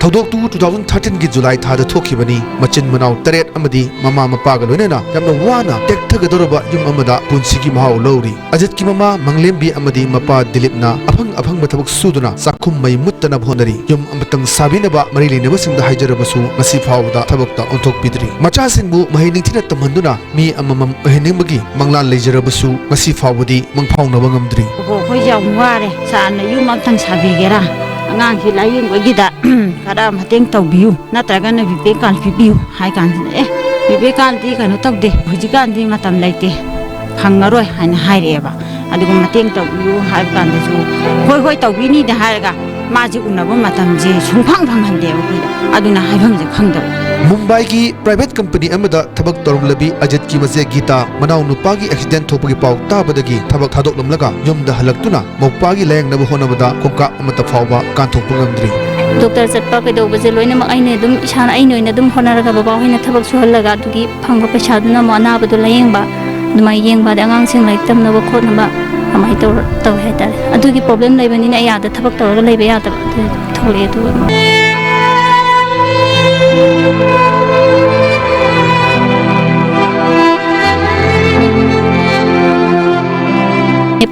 ꯊꯧꯗꯣꯛꯇꯨ two thousand thirteen ꯒꯤ ꯖꯨꯂꯥꯏ ꯊꯥꯗ ꯊꯣꯛꯈꯤꯕꯅꯤ꯫ ꯃꯆꯤꯟ ꯃꯅꯥꯎ ꯇꯔꯦꯠ ꯑꯃꯗꯤ ꯃꯃꯥ ꯃꯄꯥꯒ ꯂꯣꯏꯅꯅ ꯌꯥꯝꯅ ꯋꯥꯅ ꯇꯦꯛꯊꯒꯗꯧꯔꯕ ꯌꯨꯝ ꯑꯃꯗ ꯄꯨꯟꯁꯤꯒꯤ ꯃꯍꯥꯎ ꯂꯧꯔꯤ꯫ ꯑꯖꯤꯠꯀꯤ ꯃꯃꯥ ꯃꯪꯂꯦꯝꯕꯤ ꯑꯃꯗꯤ ꯃꯄꯥ ꯗꯤꯂꯤꯞꯅ ꯑꯐꯪ ꯑꯐꯪꯕ ꯊꯕꯛ ꯁꯨꯗꯨꯅ ꯆꯥꯛꯈꯨꯝ ꯃꯩ ꯃꯨꯠꯇꯅꯕ ꯍꯣꯠꯅꯔꯤ꯫ ꯌꯨꯝ ꯑꯃꯇꯪ ꯁꯥꯕꯤꯅꯕ ꯃꯔꯤ ꯂꯩꯅꯕꯁꯤꯡꯗ ꯍꯥꯏꯖꯔꯕꯁꯨ ꯉꯁꯤ ꯐꯥꯎꯕꯗ ꯊꯕꯛꯇ ꯑꯣꯟꯊꯣꯛꯄꯤꯗ꯭ꯔꯤ꯫ ꯃꯆꯥꯁꯤꯡꯕꯨ ꯃꯍꯩ ꯅꯤꯡꯊꯤꯅ ꯇꯝꯍꯟꯗꯨꯅ ꯃꯤ ꯑꯃꯃꯝ ꯑꯣꯏꯍꯟꯅꯤꯡꯕꯒꯤ ꯃꯪꯂꯥꯟ ꯂꯩꯖꯔꯕꯁꯨ ꯉꯁꯤ ꯐꯥꯎꯕꯗꯤ ꯃꯪꯐꯥꯎꯅꯕ ꯉꯝꯗ꯭ꯔꯤ꯫ ꯑꯣ, ꯑꯩꯈꯣꯏꯁꯦ ꯌꯥꯝ ꯋꯥꯔꯦ꯫ ꯁꯥꯔꯅ ꯌꯨꯝ ꯑꯝꯇꯪ ꯁꯥꯕꯤꯒꯦꯔꯥ? ꯑꯉꯥꯡꯁꯤ ꯂꯥꯏꯌꯦꯡꯕꯒꯤꯗ ꯈꯔ ꯃꯇꯦꯡ ꯇꯧꯕꯤꯌꯨ, ꯅꯠꯇ꯭ꯔꯒꯅ ꯕꯤꯄꯦ ꯀꯥꯔꯗ ꯄꯤꯕꯤꯌꯨ ꯍꯥꯏ ꯀꯥꯟꯁꯤꯗ, "ꯑꯦ, ꯕꯤꯄꯦ ꯀꯥꯔꯗꯇꯤ ꯀꯩꯅꯣ ꯇꯧꯗꯦ, ꯍꯧꯖꯤꯛꯀꯥꯟꯗꯤ ꯃꯇꯝ ꯂꯩꯇꯦ, ꯐꯪꯉꯔꯣꯏ" ꯍꯥꯏꯅ ꯍꯥꯏꯔꯛꯑꯦꯕ꯫ ꯑꯗꯨꯒ ꯃꯇꯦꯡ ꯇꯧꯕꯤꯌꯨ ꯍꯥꯏꯕ ꯀꯥꯟꯗꯁꯨ, "ꯍꯣꯏ, ꯍꯣꯏ, ꯇꯧꯕꯤꯅꯤꯗꯤ" ꯍꯥꯏꯔꯒ ꯃꯥꯁꯦ ꯎꯅꯕ ꯃꯇꯝꯁꯦ ꯁꯨꯡꯐꯪ ꯐꯪꯍꯟꯗꯦꯕ ꯑꯩꯈꯣꯏꯗ꯫ ꯑꯗꯨꯅ ꯍꯥꯏꯐꯝꯁꯦ ꯈꯪꯗꯕ꯫ ꯃꯨꯝꯕꯥꯏꯒꯤ ꯄ꯭ꯔꯥꯏꯚꯦꯠ ꯀꯝꯄꯅꯤ ꯑꯃꯗ ꯊꯕꯛ ꯇꯧꯔꯝꯂꯕꯤ ꯑꯖꯤꯠꯀꯤ ꯃꯆꯦ ꯒꯤꯇꯥ ꯃꯅꯥꯎ ꯅꯨꯄꯥꯒꯤ ꯑꯦꯛꯁꯤꯗꯦꯟ ꯊꯣꯛꯄꯒꯤ ꯄꯥꯎ ꯇꯥꯕꯗꯒꯤ ꯊꯕꯛ ꯊꯥꯗꯣꯛꯂꯝꯂꯒ ꯌꯨꯝꯗ ꯍꯜꯂꯛꯇꯨꯅ ꯃꯧꯄꯥꯒꯤ ꯂꯥꯌꯦꯡꯅꯕ ꯍꯣꯠꯅꯕꯗ ꯈꯣꯡꯀꯥꯞ ꯑꯃꯠꯇ ꯐꯥꯎꯕ ꯀꯥꯟꯊꯣꯛꯄ ꯉꯝꯗ꯭ꯔꯤ꯫ ꯗꯣꯛꯇꯔ ꯆꯠꯄ ꯀꯩꯗꯧꯕꯁꯦ ꯂꯣꯏꯅꯃꯛ ꯑꯩꯅ ꯑꯗꯨꯝ, ꯏꯁꯥꯅ, ꯑꯩꯅ ꯑꯣꯏꯅ ꯑꯗꯨꯝ ꯍꯣꯠꯅꯔꯒ ꯕꯕꯥ ꯍꯣꯏꯅ ꯊꯕꯛ ꯁꯨꯍꯜꯂꯒ ꯑꯗꯨꯒꯤ ꯐꯪꯕ ꯄꯩꯁꯥꯗꯨꯅ ꯑꯃꯨꯛ ꯑꯅꯥꯕꯗꯣ ꯂꯥꯌꯦꯡꯕ, ꯑꯗꯨꯃꯥꯏꯅ ꯌꯦꯡꯕ, ꯑꯗꯩ ꯑꯉꯥꯡꯁꯤꯡ ꯂꯥꯏꯔꯤꯛ ꯇꯝꯅꯕ ꯈꯣꯠꯅꯕ ꯑꯗꯨꯃꯥꯏꯅ ꯇꯧꯔ, ꯇꯧꯋꯦ ꯍꯥꯏꯇꯥꯔꯦ꯫ ꯑꯗꯨꯒꯤ ꯄ꯭ꯔꯣꯕ꯭ꯂꯦꯝ ꯂꯩꯕꯅꯤꯅ ꯑꯩ ꯑꯥꯗ ꯊꯕꯛ ꯇꯧꯔꯒ ꯂꯩꯕ ꯌꯥꯗꯕ, ꯑꯗꯨ ꯊꯣꯛꯂꯛꯑꯦ꯫ ꯑꯗꯨꯒ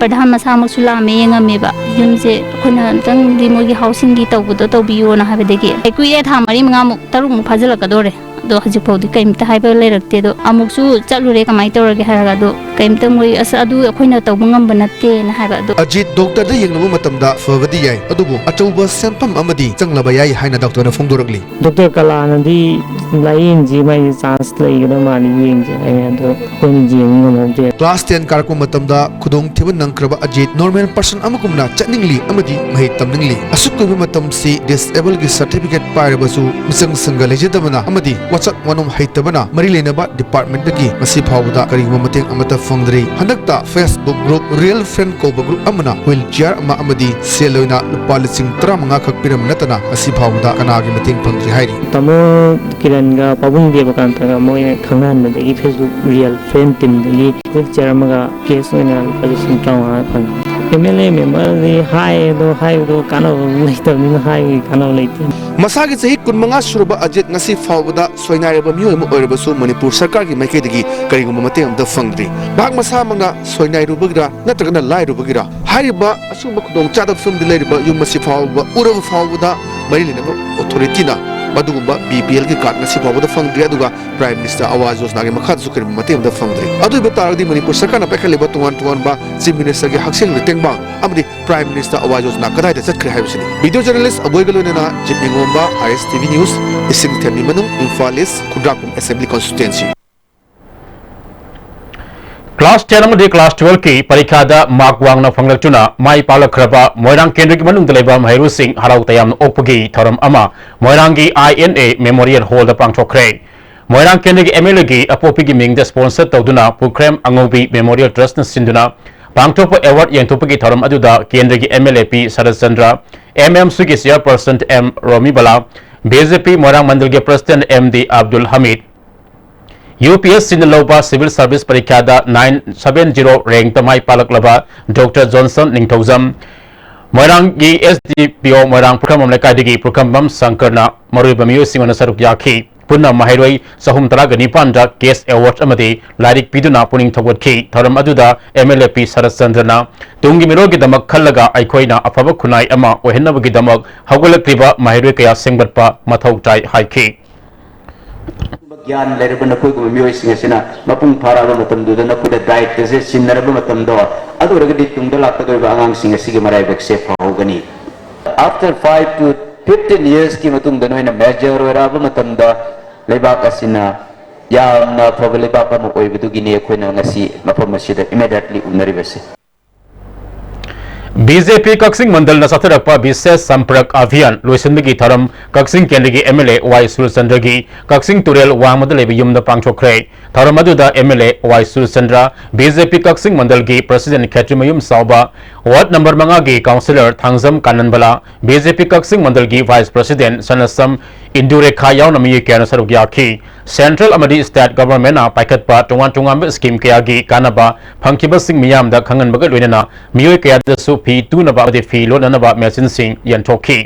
ꯄ꯭ꯔꯙꯥꯟ ꯃꯁꯥꯃꯛꯁꯨ ꯂꯥꯛꯑꯝꯃꯦ, ꯌꯦꯡꯉꯝꯃꯦꯕ꯫ ꯌꯨꯝꯁꯦ ꯑꯩꯈꯣꯏꯅ ꯑꯝꯇꯪꯗꯤ ꯃꯣꯏꯒꯤ ꯍꯥꯎꯁꯤꯡꯒꯤ ꯇꯧꯕꯗꯣ ꯇꯧꯕꯤꯌꯣꯅ ꯍꯥꯏꯕꯗꯒꯤ ꯑꯩ ꯀꯨꯏꯔꯦ, ꯊꯥ ꯃꯔꯤ ꯃꯉꯥꯃꯨꯛ, ꯇꯔꯨꯛꯃꯨꯛ ꯐꯥꯖꯤꯜꯂꯛꯀꯗꯣꯔꯦ꯫ ꯑꯗꯣ ꯍꯧꯖꯤꯛꯐꯥꯎꯗꯤ ꯀꯩꯝꯇ ꯍꯥꯏꯕ ꯂꯩꯔꯛꯇꯦ꯫ ꯑꯗꯣ ꯑꯃꯨꯛꯁꯨ ꯆꯠꯂꯨꯔꯦ, "ꯀꯃꯥꯏꯅ ꯇꯧꯔꯒꯦ?" ꯍꯥꯏꯔꯒ, ꯑꯗꯣ ꯀꯩꯝꯇ ꯃꯣꯏ, "ꯑꯁ, ꯑꯗꯨ ꯑꯩꯈꯣꯏꯅ ꯇꯧꯕ ꯉꯝꯕ ꯅꯠꯇꯦꯅ" ꯍꯥꯏꯕ꯫ ꯑꯗꯣ ꯑꯖꯤꯠ ꯗꯣꯛꯇꯔꯗ ꯌꯦꯡꯂꯨꯕ ꯃꯇꯝꯗ ꯐꯕꯗꯤ ꯌꯥꯏ, ꯑꯗꯨꯕꯨ ꯑꯆꯧꯕ ꯁꯦꯟꯐꯝ ꯑꯃꯗꯤ ꯆꯪꯂꯕ ꯌꯥꯏ ꯍꯥꯏꯅ ꯗꯣꯛꯇꯔꯅ ꯐꯣꯡꯗꯣꯔꯛꯂꯤ꯫ ꯗꯣꯛꯇꯔ ꯀꯂꯥꯅꯗꯤ ꯂꯥꯏꯌꯦꯡꯁꯤ, ꯃꯥꯒꯤ ꯆꯥꯟꯁ ꯂꯩꯒꯗꯕ ꯃꯥꯜꯂꯤ, ꯌꯦꯡꯁꯦ ꯍꯥꯏꯌꯦ꯫ ꯑꯗꯣ ꯑꯩꯈꯣꯏꯅ ꯌꯦꯡꯕ ꯉꯝꯍꯧꯗꯦ꯫ ꯀ꯭ꯂꯥꯁ ꯇꯦꯟ ꯀꯥꯔꯛꯄ ꯃꯇꯝꯗ ꯈꯨꯗꯣꯡꯊꯤꯕ ꯅꯪꯈ꯭ꯔꯕ ꯑꯖꯤꯠ ꯅꯣꯔꯃꯦꯜ ꯄꯔꯁꯟ ꯑꯃꯒꯨꯝꯅ ꯆꯠꯅꯤꯡꯂꯤ ꯑꯃꯗꯤ ꯃꯍꯩ ꯇꯝꯅꯤꯡꯂꯤ꯫ ꯑꯁꯨꯛ ꯀꯨꯏꯕ ꯃꯇꯝꯁꯤ ꯗꯤꯁꯑꯦꯕꯜꯒꯤ ꯁꯔꯇꯤꯐꯤꯀꯦꯠ ꯄꯥꯏꯔꯕꯁꯨ ꯃꯤꯆꯪ ꯁꯪꯒ ꯂꯩꯖꯗꯕꯅ ꯑꯃꯗꯤ ꯋꯥꯆꯠ ꯋꯥꯅꯣꯝ ꯍꯩꯇꯕꯅ ꯃꯔꯤ ꯂꯩꯅꯕ ꯗꯤꯄꯥꯔꯠꯃꯦꯟꯠꯇꯒꯤ ꯉꯁꯤ ꯐꯥꯎꯕꯗ ꯀꯔꯤꯒꯨꯝꯕ ꯃꯇꯦꯡ ꯑꯃꯠꯇ ꯐꯪꯗ꯭ꯔꯤ꯫ ꯍꯟꯗꯛꯇ Facebook ꯒ꯭ꯔꯨꯞ ꯔꯤꯌꯦꯜ ꯐ꯭ꯔꯦꯟ ꯀꯧꯕ ꯒ꯭ꯔꯨꯞ ꯑꯃꯅ ꯋꯤꯜ ꯆꯤꯌꯥꯔ ꯑꯃ ꯑꯃꯗꯤ ꯁꯦꯜ ꯑꯣꯏꯅ ꯂꯨꯄꯥ ꯂꯤꯁꯤꯡ ꯇꯔꯥꯃꯉꯥ ꯈꯛ ꯄꯤꯔꯝꯕ ꯅꯠꯇꯅ ꯉꯁꯤ ꯐꯥꯎꯕꯗ ꯀꯅꯥꯒꯤ ꯃꯇꯦꯡ ꯐꯪꯗ꯭ꯔꯤ ꯍꯥꯏꯔꯤ꯫ ꯇꯥꯃꯣ ꯀꯤꯔꯟꯒ ꯄꯥꯕꯨꯡ ꯗꯦꯕꯀꯥꯟꯇꯒ ꯃꯣꯏꯅ ꯈꯪꯅꯍꯟꯕꯗꯒꯤ Facebook ꯔꯤꯌꯦꯜ ꯐ꯭ꯔꯦꯟ ꯇꯤꯝꯗꯒꯤ ꯋꯤꯜ ꯆꯤꯌꯥꯔ ꯑꯃꯒ ꯀꯦꯁ ꯑꯣꯏꯅ ꯂꯨꯄꯥ ꯂꯤꯁꯤꯡ ꯇꯔꯥꯃꯉꯥ ꯐꯪꯉꯤ꯫ ꯑꯦꯝ ꯑꯦꯜ ꯑꯦ ꯃꯦꯝꯕꯔꯗꯤ ꯍꯥꯏ, ꯑꯗꯣ ꯍꯥꯏꯕꯗꯣ ꯀꯥꯟꯅꯕ ꯂꯩꯇꯕꯅꯤꯅ ꯍꯥꯏꯕꯒꯤ ꯀꯥꯟꯅꯕ ꯂꯩꯇꯦ꯫ ꯃꯁꯥꯒꯤ ꯆꯍꯤ ꯀꯨꯟꯃꯉꯥ ꯁꯨꯔꯕ ꯑꯖꯤꯠ ꯉꯁꯤ ꯐꯥꯎꯕꯗ ꯁꯣꯏꯅꯥꯏꯔꯕ ꯃꯤꯑꯣꯏ ꯑꯃ ꯑꯣꯏꯔꯕꯁꯨ ꯃꯅꯤꯄꯨꯔ ꯁꯔꯀꯥꯔꯒꯤ ꯃꯥꯏꯀꯩꯗꯒꯤ ꯀꯔꯤꯒꯨꯝꯕ ꯃꯇꯦꯡ ꯑꯃꯠꯇ ꯐꯪꯗ꯭ꯔꯤ꯫ ꯃꯍꯥꯛ ꯃꯁꯥꯃꯛꯅ ꯁꯣꯏꯅꯥꯏꯔꯨꯕꯒꯤꯔ ꯅꯠꯇ꯭ꯔꯒꯅ ꯂꯥꯏꯔꯨꯕꯒꯤꯔ, ꯍꯥꯏꯔꯤꯕ ꯑꯁꯤꯒꯨꯝꯕ ꯈꯨꯗꯣꯡꯆꯥꯗꯕ ꯐꯤꯕꯝꯗ ꯂꯩꯔꯤꯕ ꯌꯨꯝ ꯑꯁꯤ ꯐꯥꯎꯕ ꯎꯔꯕ ꯐꯥꯎꯕꯗ ꯃꯔꯤ ꯂꯩꯅꯕ ꯑꯣꯊꯣꯔꯤꯇꯤꯅ ꯃꯗꯨꯒꯨꯝꯕ ꯕꯤ ꯄꯤ ꯑꯦꯜꯒꯤ ꯀꯥꯔꯗ ꯉꯁꯤ ꯐꯥꯎꯕꯗ ꯐꯪꯗ꯭ꯔꯤ꯫ ꯑꯗꯨꯒ ꯄ꯭ꯔꯥꯏꯝ ꯃꯤꯅꯤꯁꯇꯔ ꯑꯋꯥꯖ ꯌꯣꯖꯅꯥꯒꯤ ꯃꯈꯥꯗꯁꯨ ꯀꯔꯤꯒꯨꯝꯕ ꯃꯇꯦꯡ ꯑꯃꯠꯇ ꯐꯪꯗ꯭ꯔꯤ꯫ ꯑꯗꯨ ꯑꯣꯏꯕ ꯇꯥꯔꯒꯗꯤ ꯃꯅꯤꯄꯨꯔ ꯁꯔꯀꯥꯔꯅ ꯄꯥꯏꯈꯠꯂꯤꯕ ꯇꯣꯉꯥꯟ ꯇꯣꯉꯥꯟꯕ ꯆꯤꯐ ꯃꯤꯅꯤꯁꯇꯔꯒꯤ ꯍꯛꯁꯦꯜꯒꯤ ꯇꯦꯡꯕꯥꯡ ꯑꯃꯗꯤ ꯄ꯭ꯔꯥꯏꯝ ꯃꯤꯅꯤꯁꯇꯔ ꯑꯋꯥꯖ ꯌꯣꯖꯅꯥ ꯀꯗꯥꯏꯗ ꯆꯠꯈ꯭ꯔꯦ ꯍꯥꯏꯕꯁꯤꯅꯤ꯫ ꯚꯤꯗꯤꯑꯣ ꯖꯔꯅꯦꯂꯤꯁ ꯑꯕꯣꯏꯒ ꯂꯣꯏꯅꯅ ꯖꯤꯠ ꯅꯤꯉꯣꯝꯕ, ꯑꯥꯏ ꯑꯦꯁ ꯇꯤ ꯚꯤ ꯅ꯭ꯌꯨꯁ, ꯏꯁꯤꯡ ꯊꯦꯝꯕꯤ ꯃꯅꯨꯡ, ꯏꯝꯐꯥꯜ ꯏꯁ, ꯈꯨꯟꯗ꯭ꯔꯥꯛꯄꯝ ꯑꯦꯁꯦꯝꯕ꯭ꯂꯤ ꯀꯣꯟꯁꯇꯤꯇ꯭ꯋꯦꯟꯁꯤ꯫ ꯀ꯭ꯂꯥꯁ ꯇꯦꯟ ꯑꯃꯗꯤ ꯀ꯭ꯂꯥꯁ ꯇꯨꯋꯦꯜꯐꯀꯤ ꯄꯔꯤꯈꯥꯗ ꯃꯥꯔꯛ ꯋꯥꯡꯅ ꯐꯪꯂꯛꯇꯨꯅ ꯃꯥꯏ ꯄꯥꯛꯂꯛꯈ꯭ꯔꯕ ꯃꯣꯏꯔꯥꯡ ꯀꯦꯟꯗ꯭ꯔꯒꯤ ꯃꯅꯨꯡꯗ ꯂꯩꯕ ꯃꯍꯩꯔꯣꯏꯁꯤꯡ ꯍꯔꯥꯎ ꯇꯌꯥꯝꯅ ꯑꯣꯛꯄꯒꯤ ꯊꯧꯔꯝ ꯑꯃ ꯃꯣꯏꯔꯥꯡꯒꯤ ꯑꯥꯏ ꯑꯦꯟ ꯑꯦ ꯃꯦꯃꯣꯔꯤꯌꯦꯜ ꯍꯣꯜꯗ ꯄꯥꯡꯊꯣꯛꯈ꯭ꯔꯦ꯫ ꯃꯣꯏꯔꯥꯡ ꯀꯦꯟꯗ꯭ꯔꯒꯤ ꯑꯦꯝ ꯑꯦꯜ ꯑꯦꯒꯤ ꯑꯄꯣꯛꯄꯤꯒꯤ ꯃꯤꯡꯗ ꯁ꯭ꯄꯣꯟꯁꯔ ꯇꯧꯗꯨꯅ ꯄꯨꯈ꯭ꯔꯦꯝ ꯑꯉꯧꯕꯤ ꯃꯦꯃꯣꯔꯤꯌꯦꯜ ꯇ꯭ꯔꯁꯠꯅ ꯁꯤꯟꯗꯨꯅ ꯄꯥꯡꯊꯣꯛꯄ ꯑꯦꯋꯥꯔꯗ ꯌꯦꯟꯊꯣꯛꯄꯒꯤ ꯊꯧꯔꯝ ꯑꯗꯨꯗ ꯀꯦꯟꯗ꯭ꯔꯒꯤ M L A P Saratchandra, M M ꯁꯤꯒꯤ ꯆꯤꯌꯔꯄꯔꯁꯟ M Romibala, B J P Moirang ꯃꯟꯗꯜꯒꯤ president M D Abdul Hamid, U P S ꯁꯤꯅ ꯂꯧꯕ ꯁꯤꯚꯤꯜ ꯁꯔꯚꯤꯁ ꯄꯔꯤꯈ꯭ꯌꯥꯗ ꯅꯥꯏꯟ ꯁꯚꯦꯟ ꯖꯤꯔꯣ ꯔꯦꯡꯛꯇ ꯃꯥꯏ ꯄꯥꯛꯂꯛꯂꯕ ꯗꯣꯛꯇꯔ ꯖꯣꯟꯁꯟ ꯅꯤꯡꯊꯧꯖꯝ, ꯃꯣꯏꯔꯥꯡꯒꯤ ꯑꯦꯁ ꯗꯤ ꯄꯤ ꯑꯣ ꯃꯣꯏꯔꯥꯡ ꯄꯨꯈ꯭ꯔꯝꯕꯝ ꯂꯩꯀꯥꯏꯗꯒꯤ ꯄꯨꯈ꯭ꯔꯝꯕꯝ ꯁꯪꯀꯔꯅ ꯃꯔꯨꯑꯣꯏꯕ ꯃꯤꯑꯣꯏꯁꯤꯡ ꯑꯣꯏꯅ ꯁꯔꯨꯛ ꯌꯥꯈꯤ꯫ ꯄꯨꯟꯅ ꯃꯍꯩꯔꯣꯏ ꯆꯍꯨꯝ ꯇꯔꯥꯒ ꯅꯤꯄꯥꯟꯗ ꯀꯦꯁ ꯑꯦꯋꯥꯔꯗ ꯑꯃꯗꯤ ꯂꯥꯏꯔꯤꯛ ꯄꯤꯗꯨꯅ ꯄꯨꯛꯅꯤꯡ ꯊꯧꯒꯠꯈꯤ꯫ ꯊꯧꯔꯝ ꯑꯗꯨꯗ ꯑꯦꯝ ꯑꯦꯜ ꯑꯦ ꯄꯤ ꯁꯔꯠꯆꯟꯗ꯭ꯔꯅ ꯇꯨꯡꯒꯤ ꯃꯤꯔꯣꯜꯒꯤꯗꯃꯛ ꯈꯜꯂꯒ ꯑꯩꯈꯣꯏꯅ ꯑꯐꯕ ꯈꯨꯟꯅꯥꯏ ꯑꯃ ꯑꯣꯏꯍꯟꯅꯕꯒꯤꯗꯃꯛ ꯍꯧꯒꯠꯂꯛꯂꯤꯕ ꯃꯍꯩꯔꯣꯏ ꯀꯌꯥ ꯁꯦꯝꯒꯠꯄ ꯃꯊꯧ ꯇꯥꯏ ꯍꯥꯏꯈꯤ꯫ ꯒ꯭ꯌꯥꯟ ꯂꯩꯔꯕ ꯅꯈꯣꯏꯒꯨꯝꯕ ꯃꯤꯑꯣꯏꯁꯤꯡ ꯑꯁꯤꯅ ꯃꯄꯨꯡ ꯐꯥꯔꯛꯑꯕ ꯃꯇꯝꯗꯨꯗ ꯅꯈꯣꯏꯗ ꯗꯥꯏꯠꯇꯁꯦ ꯁꯤꯟꯅꯔꯕ ꯃꯇꯝꯗꯣ, ꯑꯗꯨ ꯑꯣꯏꯔꯒꯗꯤ ꯇꯨꯡꯗ ꯂꯥꯛꯀꯗꯧꯔꯤꯕ ꯑꯉꯥꯡꯁꯤꯡ ꯑꯁꯤꯒꯤ ꯃꯔꯥꯏꯕꯛꯁꯦ ꯐꯍꯧꯒꯅꯤ꯫ After five to fifteen yearsꯀꯤ ꯃꯇꯨꯡꯗ ꯅꯣꯏꯅ ꯃꯦꯖꯔ ꯑꯣꯏꯔꯛꯑꯕ ꯃꯇꯝꯗ ꯂꯩꯕꯥꯛ ꯑꯁꯤꯅ ꯌꯥꯝꯅ ꯑꯐꯕ ꯂꯩꯕꯥꯛ ꯑꯃ ꯑꯣꯏꯕꯗꯨꯒꯤꯅꯤ ꯑꯩꯈꯣꯏꯅ ꯉꯁꯤ ꯃꯐꯝ ꯑꯁꯤꯗ immediately ꯎꯅꯔꯤꯕꯁꯦ꯫ ꯕꯤ ꯖꯦ ꯄꯤ ꯀꯛꯆꯤꯡ ꯃꯟꯗꯜꯅ ꯆꯠꯊꯔꯛꯄ ꯕꯤꯁꯦꯁ ꯁꯝꯄꯔꯛ ꯑꯚꯤꯌꯥꯟ ꯂꯣꯏꯁꯤꯟꯕꯒꯤ ꯊꯧꯔꯝ ꯀꯛꯆꯤꯡ ꯀꯦꯟꯗ꯭ꯔꯒꯤ ꯑꯦꯝ ꯑꯦꯜ ꯑꯦ ꯋꯥꯏ ꯁꯨꯔꯆꯟꯗ꯭ꯔꯒꯤ ꯀꯛꯆꯤꯡ ꯇꯨꯔꯦꯜ ꯋꯥꯡꯃꯗ ꯂꯩꯕ ꯌꯨꯝꯗ ꯄꯥꯡꯊꯣꯛꯈ꯭ꯔꯦ꯫ ꯊꯧꯔꯝ ꯑꯗꯨꯗ M L A Y Surchandra, B J P Kakching ꯃꯟꯗꯜꯒꯤ president Khetrimayum Chaoba, ward number ꯃꯉꯥꯒꯤ councillor Thangjam Kananbala, B J P Kakching ꯃꯟꯗꯜꯒꯤ ꯚꯥꯏꯁ ꯄ꯭ꯔꯁꯤꯗꯦꯟꯠ ꯁꯅꯁꯝ ꯏꯟꯗꯨ ꯔꯦꯈꯥ ꯌꯥꯎꯅ ꯃꯤꯑꯣꯏ ꯀꯌꯥꯅ ꯁꯔꯨꯛ ꯌꯥꯈꯤ꯫ Central ꯑꯃꯗꯤ State Governmentꯅ ꯄꯥꯏꯈꯠꯄ ꯇꯣꯉꯥꯟ ꯇꯣꯉꯥꯟꯕ scheme ꯀꯌꯥꯒꯤ ꯀꯥꯟꯅꯕ ꯐꯪꯈꯤꯕꯁꯤꯡ ꯃꯤꯌꯥꯝꯗ ꯈꯪꯍꯟꯕꯒ ꯂꯣꯏꯅꯅ ꯃꯤꯑꯣꯏ ꯀꯌꯥꯗꯁꯨ ꯐꯤ ꯇꯨꯅꯕ ꯑꯃꯗꯤ ꯐꯤ ꯂꯣꯟꯅꯅꯕ machineꯁꯤꯡ ꯌꯦꯟꯊꯣꯛꯈꯤ꯫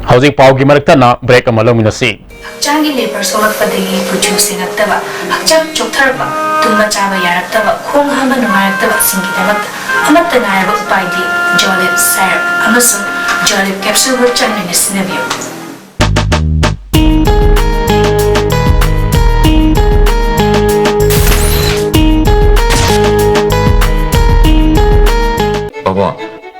ꯍꯧꯖꯤꯛ ꯄꯥꯎꯒꯤ ꯃꯔꯛꯇꯅ break ꯑꯃ ꯂꯧꯃꯤꯟꯅꯁꯤ꯫ ꯍꯛꯆꯥꯡꯒꯤ ꯂꯦꯕꯔ ꯁꯣꯛꯂꯛꯄꯗꯒꯤ ꯀꯨꯆꯨ ꯁꯦꯡꯉꯛꯇꯕ, ꯍꯛꯆꯥꯡ ꯆꯣꯛꯊꯔꯛꯄ, ꯇꯨꯝꯕ ꯆꯥꯕ ꯌꯥꯔꯛꯇꯕ, ꯈꯣꯡ ꯍꯥꯝꯕ ꯅꯨꯡꯉꯥꯏꯔꯛꯇꯕꯁꯤꯡꯒꯤꯗꯃꯛꯇ ꯑꯃꯠꯇ ꯉꯥꯏꯔꯕ ꯎꯄꯥꯏꯗꯤ Jolib syrup ꯑꯃꯁꯨꯡ Jolib capsuleꯕꯨ ꯆꯥꯡ ꯅꯥꯏꯅ ꯁꯤꯖꯤꯟꯅꯕꯤꯌꯨ꯫ ꯕꯥꯕꯣ,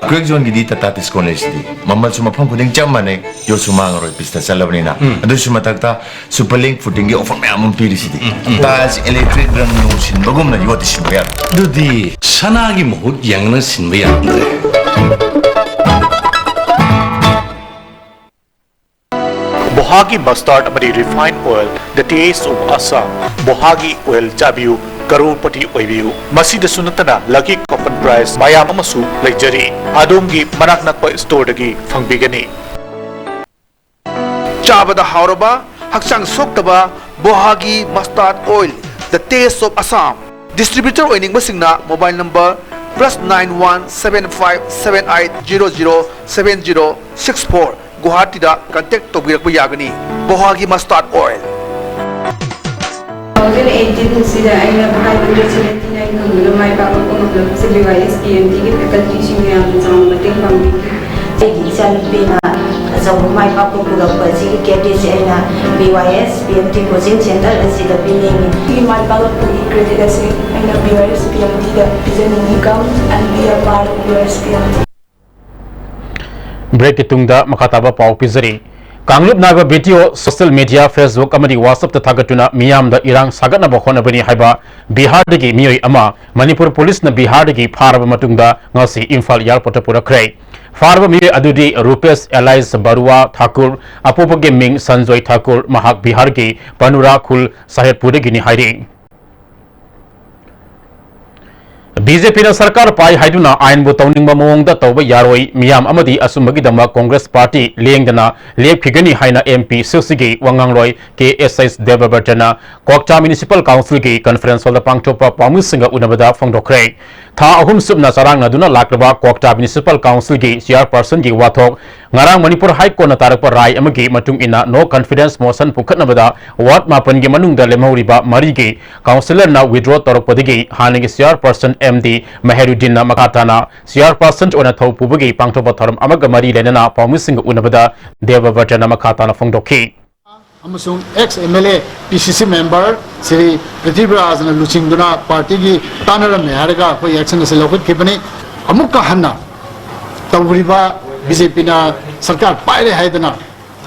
Crack Zoneꯒꯤꯗꯤ Tata Tiscon ꯂꯩꯁꯤꯗꯤ꯫ ꯃꯃꯜꯁꯨ ꯃꯐꯝ ꯈꯨꯗꯤꯡ ꯆꯞ ꯃꯥꯟꯅꯩ, ꯌꯣꯠꯁꯨ ꯃꯥꯡꯉꯔꯣꯏ, ꯄꯤꯁꯇ ꯆꯠꯂꯕꯅꯤꯅ꯫ ꯎꯝ꯫ ꯑꯗꯨꯁꯨ ꯃꯊꯛꯇ Superlink Footingꯒꯤ offer ꯃꯌꯥꯝ ꯑꯃ ꯄꯤꯔꯤꯁꯤꯗꯤ꯫ ꯎꯝ, ꯎꯝ꯫ Tiles, electric ꯔꯪ ꯅꯨꯡ ꯁꯤꯟꯕꯒꯨꯝꯅ ꯌꯣꯠꯇꯤ ꯁꯤꯟꯕ ꯌꯥꯔꯣꯏ꯫ ꯑꯗꯨꯗꯤ ꯁꯅꯥꯒꯤ ꯃꯍꯨꯠ ꯌꯦꯡꯂꯒ ꯁꯤꯟꯕ ꯌꯥꯔꯝꯗ꯭ꯔꯦ꯫ ꯕꯣꯍꯥꯒꯤ mustard ꯑꯃꯗꯤ refined oil, the taste of Assam꯫ ꯕꯣꯍꯥꯒꯤ oil ꯆꯥꯕꯤꯌꯨ, ꯀꯔꯣꯔꯄꯇꯤ ꯑꯣꯏꯕꯤꯌꯨ꯫ ꯃꯁꯤꯗꯁꯨ ꯅꯠꯇꯅ lucky coupon prize ꯃꯌꯥꯝ ꯑꯃꯁꯨ ꯂꯩꯖꯔꯤ꯫ ꯑꯗꯣꯝꯒꯤ ꯃꯅꯥꯛ ꯅꯛꯄ storeꯗꯒꯤ ꯐꯪꯕꯤꯒꯅꯤ꯫ ꯆꯥꯕꯗ ꯍꯥꯎꯔꯕ, ꯍꯛꯆꯥꯡ ꯁꯣꯛꯇꯕ ꯕꯣꯍꯥꯒꯤ mustard oil, the taste of Assam꯫ Distributor ꯑꯣꯏꯅꯤꯡꯕꯁꯤꯡꯅ mobile number plus nine one seven five seven eight zero zero seven zero six four ꯒꯨꯋꯥꯍꯥꯇꯤꯗ contact ꯇꯧꯕꯤꯔꯛꯄ ꯌꯥꯒꯅꯤ꯫ ꯕꯣꯍꯥꯒꯤ mustard oil꯫ Two thousand eighteen ꯑꯁꯤꯗ ꯑꯩꯅ five hundred seventy-nine ꯈꯪꯕꯗ ꯃꯥꯏ ꯄꯥꯛꯂꯛꯄ ꯉꯝꯂꯕꯁꯦ B Y S P M Tꯒꯤ facultyꯁꯤꯡꯅ ꯌꯥꯝꯅ ꯆꯥꯎꯅ ꯃꯇꯦꯡ ꯄꯥꯡꯕꯤꯈꯤ꯫ ꯑꯩꯒꯤ ꯏꯆꯥꯅꯨꯄꯤꯅ ꯑꯆꯧꯕ ꯃꯥꯏ ꯄꯥꯛꯄ ꯄꯨꯔꯛꯄ ꯑꯁꯤꯒꯤ creditꯁꯦ ꯑꯩꯅ B Y S P M T coaching center ꯑꯁꯤꯗ ꯄꯤꯅꯤꯡꯏ꯫ ꯑꯩꯒꯤ ꯃꯥꯏ ꯄꯥꯛꯂꯛꯄꯒꯤ credit ꯑꯁꯤ ꯑꯩꯅ B Y S P M Tꯗ ꯄꯤꯖꯅꯤꯡꯏ꯫ Come and be a part of B Y S P M T꯫ Breakꯀꯤ ꯇꯨꯡꯗ ꯃꯈꯥ ꯇꯥꯕ ꯄꯥꯎ ꯄꯤꯖꯔꯤ꯫ ꯀꯥꯡꯂꯨꯞ Naga video social media, Facebook ꯑꯃꯗꯤ WhatsAppꯇ ꯊꯥꯒꯠꯇꯨꯅ ꯃꯤꯌꯥꯝꯗ ꯏꯔꯥꯡ ꯁꯥꯒꯠꯅꯕ ꯍꯣꯠꯅꯕꯅꯤ ꯍꯥꯏꯕ ꯕꯤꯍꯥꯔꯗꯒꯤ ꯃꯤꯑꯣꯏ ꯑꯃ ꯃꯅꯤꯄꯨꯔ ꯄꯨꯂꯤꯁꯅ ꯕꯤꯍꯥꯔꯗꯒꯤ ꯐꯥꯔꯕ ꯃꯇꯨꯡꯗ ꯉꯁꯤ ꯏꯝꯐꯥꯜ airportꯇ ꯄꯨꯔꯛꯈ꯭ꯔꯦ꯫ ꯐꯥꯔꯕ ꯃꯤꯑꯣꯏ ꯑꯗꯨꯗꯤ ꯔꯨꯄꯦꯁ alias ꯕꯔꯨꯋꯥ ꯊꯥꯀꯨꯔ, ꯑꯄꯣꯛꯄꯒꯤ ꯃꯤꯡ ꯁꯟꯖꯣꯏ ꯊꯥꯀꯨꯔ, ꯃꯍꯥꯛ ꯕꯤꯍꯥꯔꯒꯤ ꯄꯅꯨꯔꯥ ꯈꯨꯜ ꯁꯥꯍꯦꯕꯄꯨꯔꯗꯒꯤꯅꯤ ꯍꯥꯏꯔꯤ꯫ ꯕꯤ ꯖꯦ ꯄꯤꯅ ꯁꯔꯀꯥꯔ ꯄꯥꯏ ꯍꯥꯏꯗꯨꯅ ꯑꯥꯏꯟꯕꯨ ꯇꯧꯅꯤꯡꯕ ꯃꯑꯣꯡꯗ ꯇꯧꯕ ꯌꯥꯔꯣꯏ, ꯃꯤꯌꯥꯝ ꯑꯃꯗꯤ ꯑꯆꯨꯝꯕꯒꯤꯗꯃꯛ ꯀꯣꯡꯒ꯭ꯔꯦꯁ ꯄꯥꯔꯇꯤ ꯂꯦꯡꯗꯅ ꯂꯦꯞꯈꯤꯒꯅꯤ ꯍꯥꯏꯅ ꯑꯦꯝ ꯄꯤ ꯁꯤꯛꯁꯀꯤ ꯋꯥꯉꯥꯡꯂꯣꯏ ꯀꯦ ꯑꯦꯁ ꯑꯩꯆ ꯗꯦꯕꯕ꯭ꯔꯇꯅ ꯀ꯭ꯋꯥꯛꯇꯥ ꯃ꯭ꯌꯨꯅꯤꯁꯤꯄꯥꯜ ꯀꯥꯎꯟꯁꯤꯜꯒꯤ ꯀꯟꯐꯔꯦꯟꯁ ꯍꯣꯜꯗ ꯄꯥꯡꯊꯣꯛꯄ ꯄꯥꯎꯃꯤꯁꯤꯡꯒ ꯎꯅꯕꯗ ꯐꯣꯡꯗꯣꯛꯈ꯭ꯔꯦ꯫ ꯊꯥ ꯑꯍꯨꯝ ꯆꯨꯞꯅ ꯆꯔꯥꯡꯅꯗꯨꯅ ꯂꯥꯛꯂꯕ ꯀ꯭ꯋꯥꯛꯇꯥ ꯃ꯭ꯌꯨꯅꯤꯁꯤꯄꯥꯜ ꯀꯥꯎꯟꯁꯤꯜꯒꯤ ꯆꯤꯌꯥꯔꯄꯔꯁꯟꯒꯤ ꯋꯥꯊꯣꯛ ꯉꯔꯥꯡ ꯃꯅꯤꯄꯨꯔ ꯍꯥꯏ ꯀꯣꯔꯠꯅ ꯇꯥꯔꯛꯄ ꯔꯥꯏ ꯑꯃꯒꯤ ꯃꯇꯨꯡ ꯏꯟꯅ no confidence motion ꯄꯨꯈꯠꯅꯕꯗ ꯋꯥꯔꯗ ꯃꯥꯄꯟꯒꯤ ꯃꯅꯨꯡꯗ ꯂꯦꯝꯍꯧꯔꯤꯕ ꯃꯔꯤꯒꯤ ꯀꯥꯎꯟꯁꯤꯂꯔꯅ withdraw ꯇꯧꯔꯛꯄꯗꯒꯤ ꯍꯥꯟꯅꯒꯤ ꯆꯤꯌꯥꯔꯄꯔꯁꯟ ꯑꯦꯝ ꯗꯤ ꯃꯦꯍꯦꯔꯨꯗꯤꯟꯅ ꯃꯈꯥ ꯇꯥꯅ ꯆꯤꯌꯥꯔꯄꯔꯁꯟ ꯑꯣꯏꯅ ꯊꯧ ꯄꯨꯕꯒꯤ ꯄꯥꯡꯊꯣꯛꯄ ꯊꯧꯔꯝ ꯑꯃꯒ ꯃꯔꯤ ꯂꯩꯅꯅ ꯄꯥꯎꯃꯤꯁꯤꯡꯒ ꯎꯅꯕꯗ ꯗꯦꯕꯕ꯭ꯔꯇꯅ ꯃꯈꯥ ꯇꯥꯅ ꯐꯣꯡꯗꯣꯛꯈꯤ꯫ ꯑꯃꯁꯨꯡ ex M L A P C C member Shri ꯄ꯭ꯔꯤꯊꯤꯕꯤꯔꯥꯖꯅ ꯂꯨꯆꯤꯡꯗꯨꯅ ꯄꯥꯔꯇꯤꯒꯤ ꯇꯥꯟꯅꯔꯝꯃꯦ ꯍꯥꯏꯔꯒ ꯑꯩꯈꯣꯏ action ꯑꯁꯤ ꯂꯧꯈꯠꯈꯤꯕꯅꯤ꯫ ꯑꯃꯨꯛꯀ ꯍꯟꯅ ꯇꯧꯔꯤꯕ ꯕꯤ ꯖꯦ ꯄꯤꯅ ꯁꯔꯀꯥꯔ ꯄꯥꯏꯔꯦ ꯍꯥꯏꯗꯅ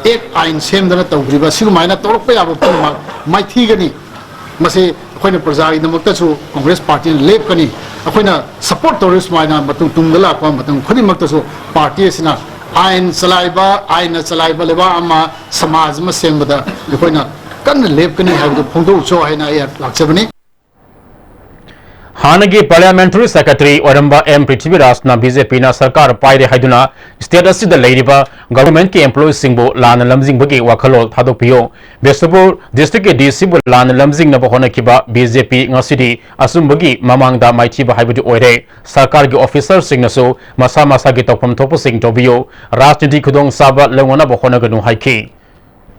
ꯑꯦꯛ ꯑꯥꯏꯟ ꯁꯦꯝꯗꯅ ꯇꯧꯈ꯭ꯔꯤꯕ ꯁꯤꯒꯨꯃꯥꯏꯅ ꯇꯧꯔꯛꯄ ꯌꯥꯕ ꯄꯨꯝꯅꯃꯛ ꯃꯥꯏꯊꯤꯒꯅꯤ꯫ ꯃꯁꯤ ꯑꯩꯈꯣꯏꯅ ꯄ꯭ꯔꯖꯥꯒꯤꯗꯃꯛꯇꯁꯨ ꯀꯣꯡꯒ꯭ꯔꯦꯁ ꯄꯥꯔꯇꯤꯅ ꯂꯦꯞꯀꯅꯤ꯫ ꯑꯩꯈꯣꯏꯅ support ꯇꯧꯔꯤꯕ ꯁꯨꯃꯥꯏꯅ ꯃꯇꯨꯡ ꯇꯨꯡꯗ ꯂꯥꯛꯄ ꯃꯇꯝ ꯈꯨꯗꯤꯡꯃꯛꯇꯁꯨ ꯄꯥꯔꯇꯤ ꯑꯁꯤꯅ ꯑꯥꯏꯟ ꯆꯂꯥꯏꯕ, ꯑꯥꯏꯟꯅ ꯆꯂꯥꯏꯕ ꯂꯩꯕꯥꯛ ꯑꯃ, ꯁꯃꯥꯖ ꯑꯃ ꯁꯦꯝꯕꯗ ꯑꯩꯈꯣꯏꯅ ꯀꯟꯅ ꯂꯦꯞꯀꯅꯤ ꯍꯥꯏꯕꯗꯨ ꯐꯣꯡꯗꯣꯛꯆꯧ ꯍꯥꯏꯅ ꯑꯩ ꯂꯥꯛꯆꯕꯅꯤ꯫ ꯍꯥꯟꯅꯒꯤ ꯄꯥꯔꯂꯤꯌꯥꯃꯦꯟꯇꯔꯤ ꯁꯦꯀ꯭ꯔꯦꯇꯔꯤ ꯑꯣꯏꯔꯝꯕ ꯑꯦꯝ ꯄ꯭ꯔꯤꯊꯤꯕꯤꯔꯥꯖꯅ ꯕꯤ ꯖꯦ ꯄꯤꯅ ꯁꯔꯀꯥꯔ ꯄꯥꯏꯔꯦ ꯍꯥꯏꯗꯨꯅ ꯁ꯭ꯇꯦꯠ ꯑꯁꯤꯗ ꯂꯩꯔꯤꯕ ꯒꯚꯔꯟꯃꯦꯟꯠꯀꯤ ꯑꯦꯝꯄ꯭ꯂꯣꯌꯤꯁꯤꯡꯕꯨ ꯂꯥꯟꯅ ꯂꯝꯖꯤꯡꯕꯒꯤ ꯋꯥꯈꯜꯂꯣꯟ ꯊꯥꯗꯣꯛꯄꯤꯌꯨ꯫ ꯕꯤꯁꯅꯨꯄꯨꯔ ꯗꯤꯁꯇ꯭ꯔꯤꯛꯀꯤ ꯗꯤ ꯁꯤꯕꯨ ꯂꯥꯟꯅ ꯂꯝꯖꯤꯡꯅꯕ ꯍꯣꯠꯅꯈꯤꯕ ꯕꯤ ꯖꯦ ꯄꯤ ꯉꯁꯤꯗꯤ ꯑꯆꯨꯝꯕꯒꯤ ꯃꯃꯥꯡꯗ ꯃꯥꯏꯊꯤꯕ ꯍꯥꯏꯕꯗꯨ ꯑꯣꯏꯔꯦ꯫ ꯁꯔꯀꯥꯔꯒꯤ ꯑꯣꯐꯤꯁꯔꯁꯤꯡꯅꯁꯨ ꯃꯁꯥ ꯃꯁꯥꯒꯤ ꯇꯧꯐꯝ ꯊꯣꯛꯄꯁꯤꯡ ꯇꯧꯕꯤꯌꯨ, ꯔꯥꯖꯅꯤꯇꯤ ꯈꯨꯗꯣꯡꯆꯥꯕ ꯂꯧꯅꯅꯕ ꯍꯣꯠꯅꯒꯅꯨ ꯍꯥꯏꯈꯤ꯫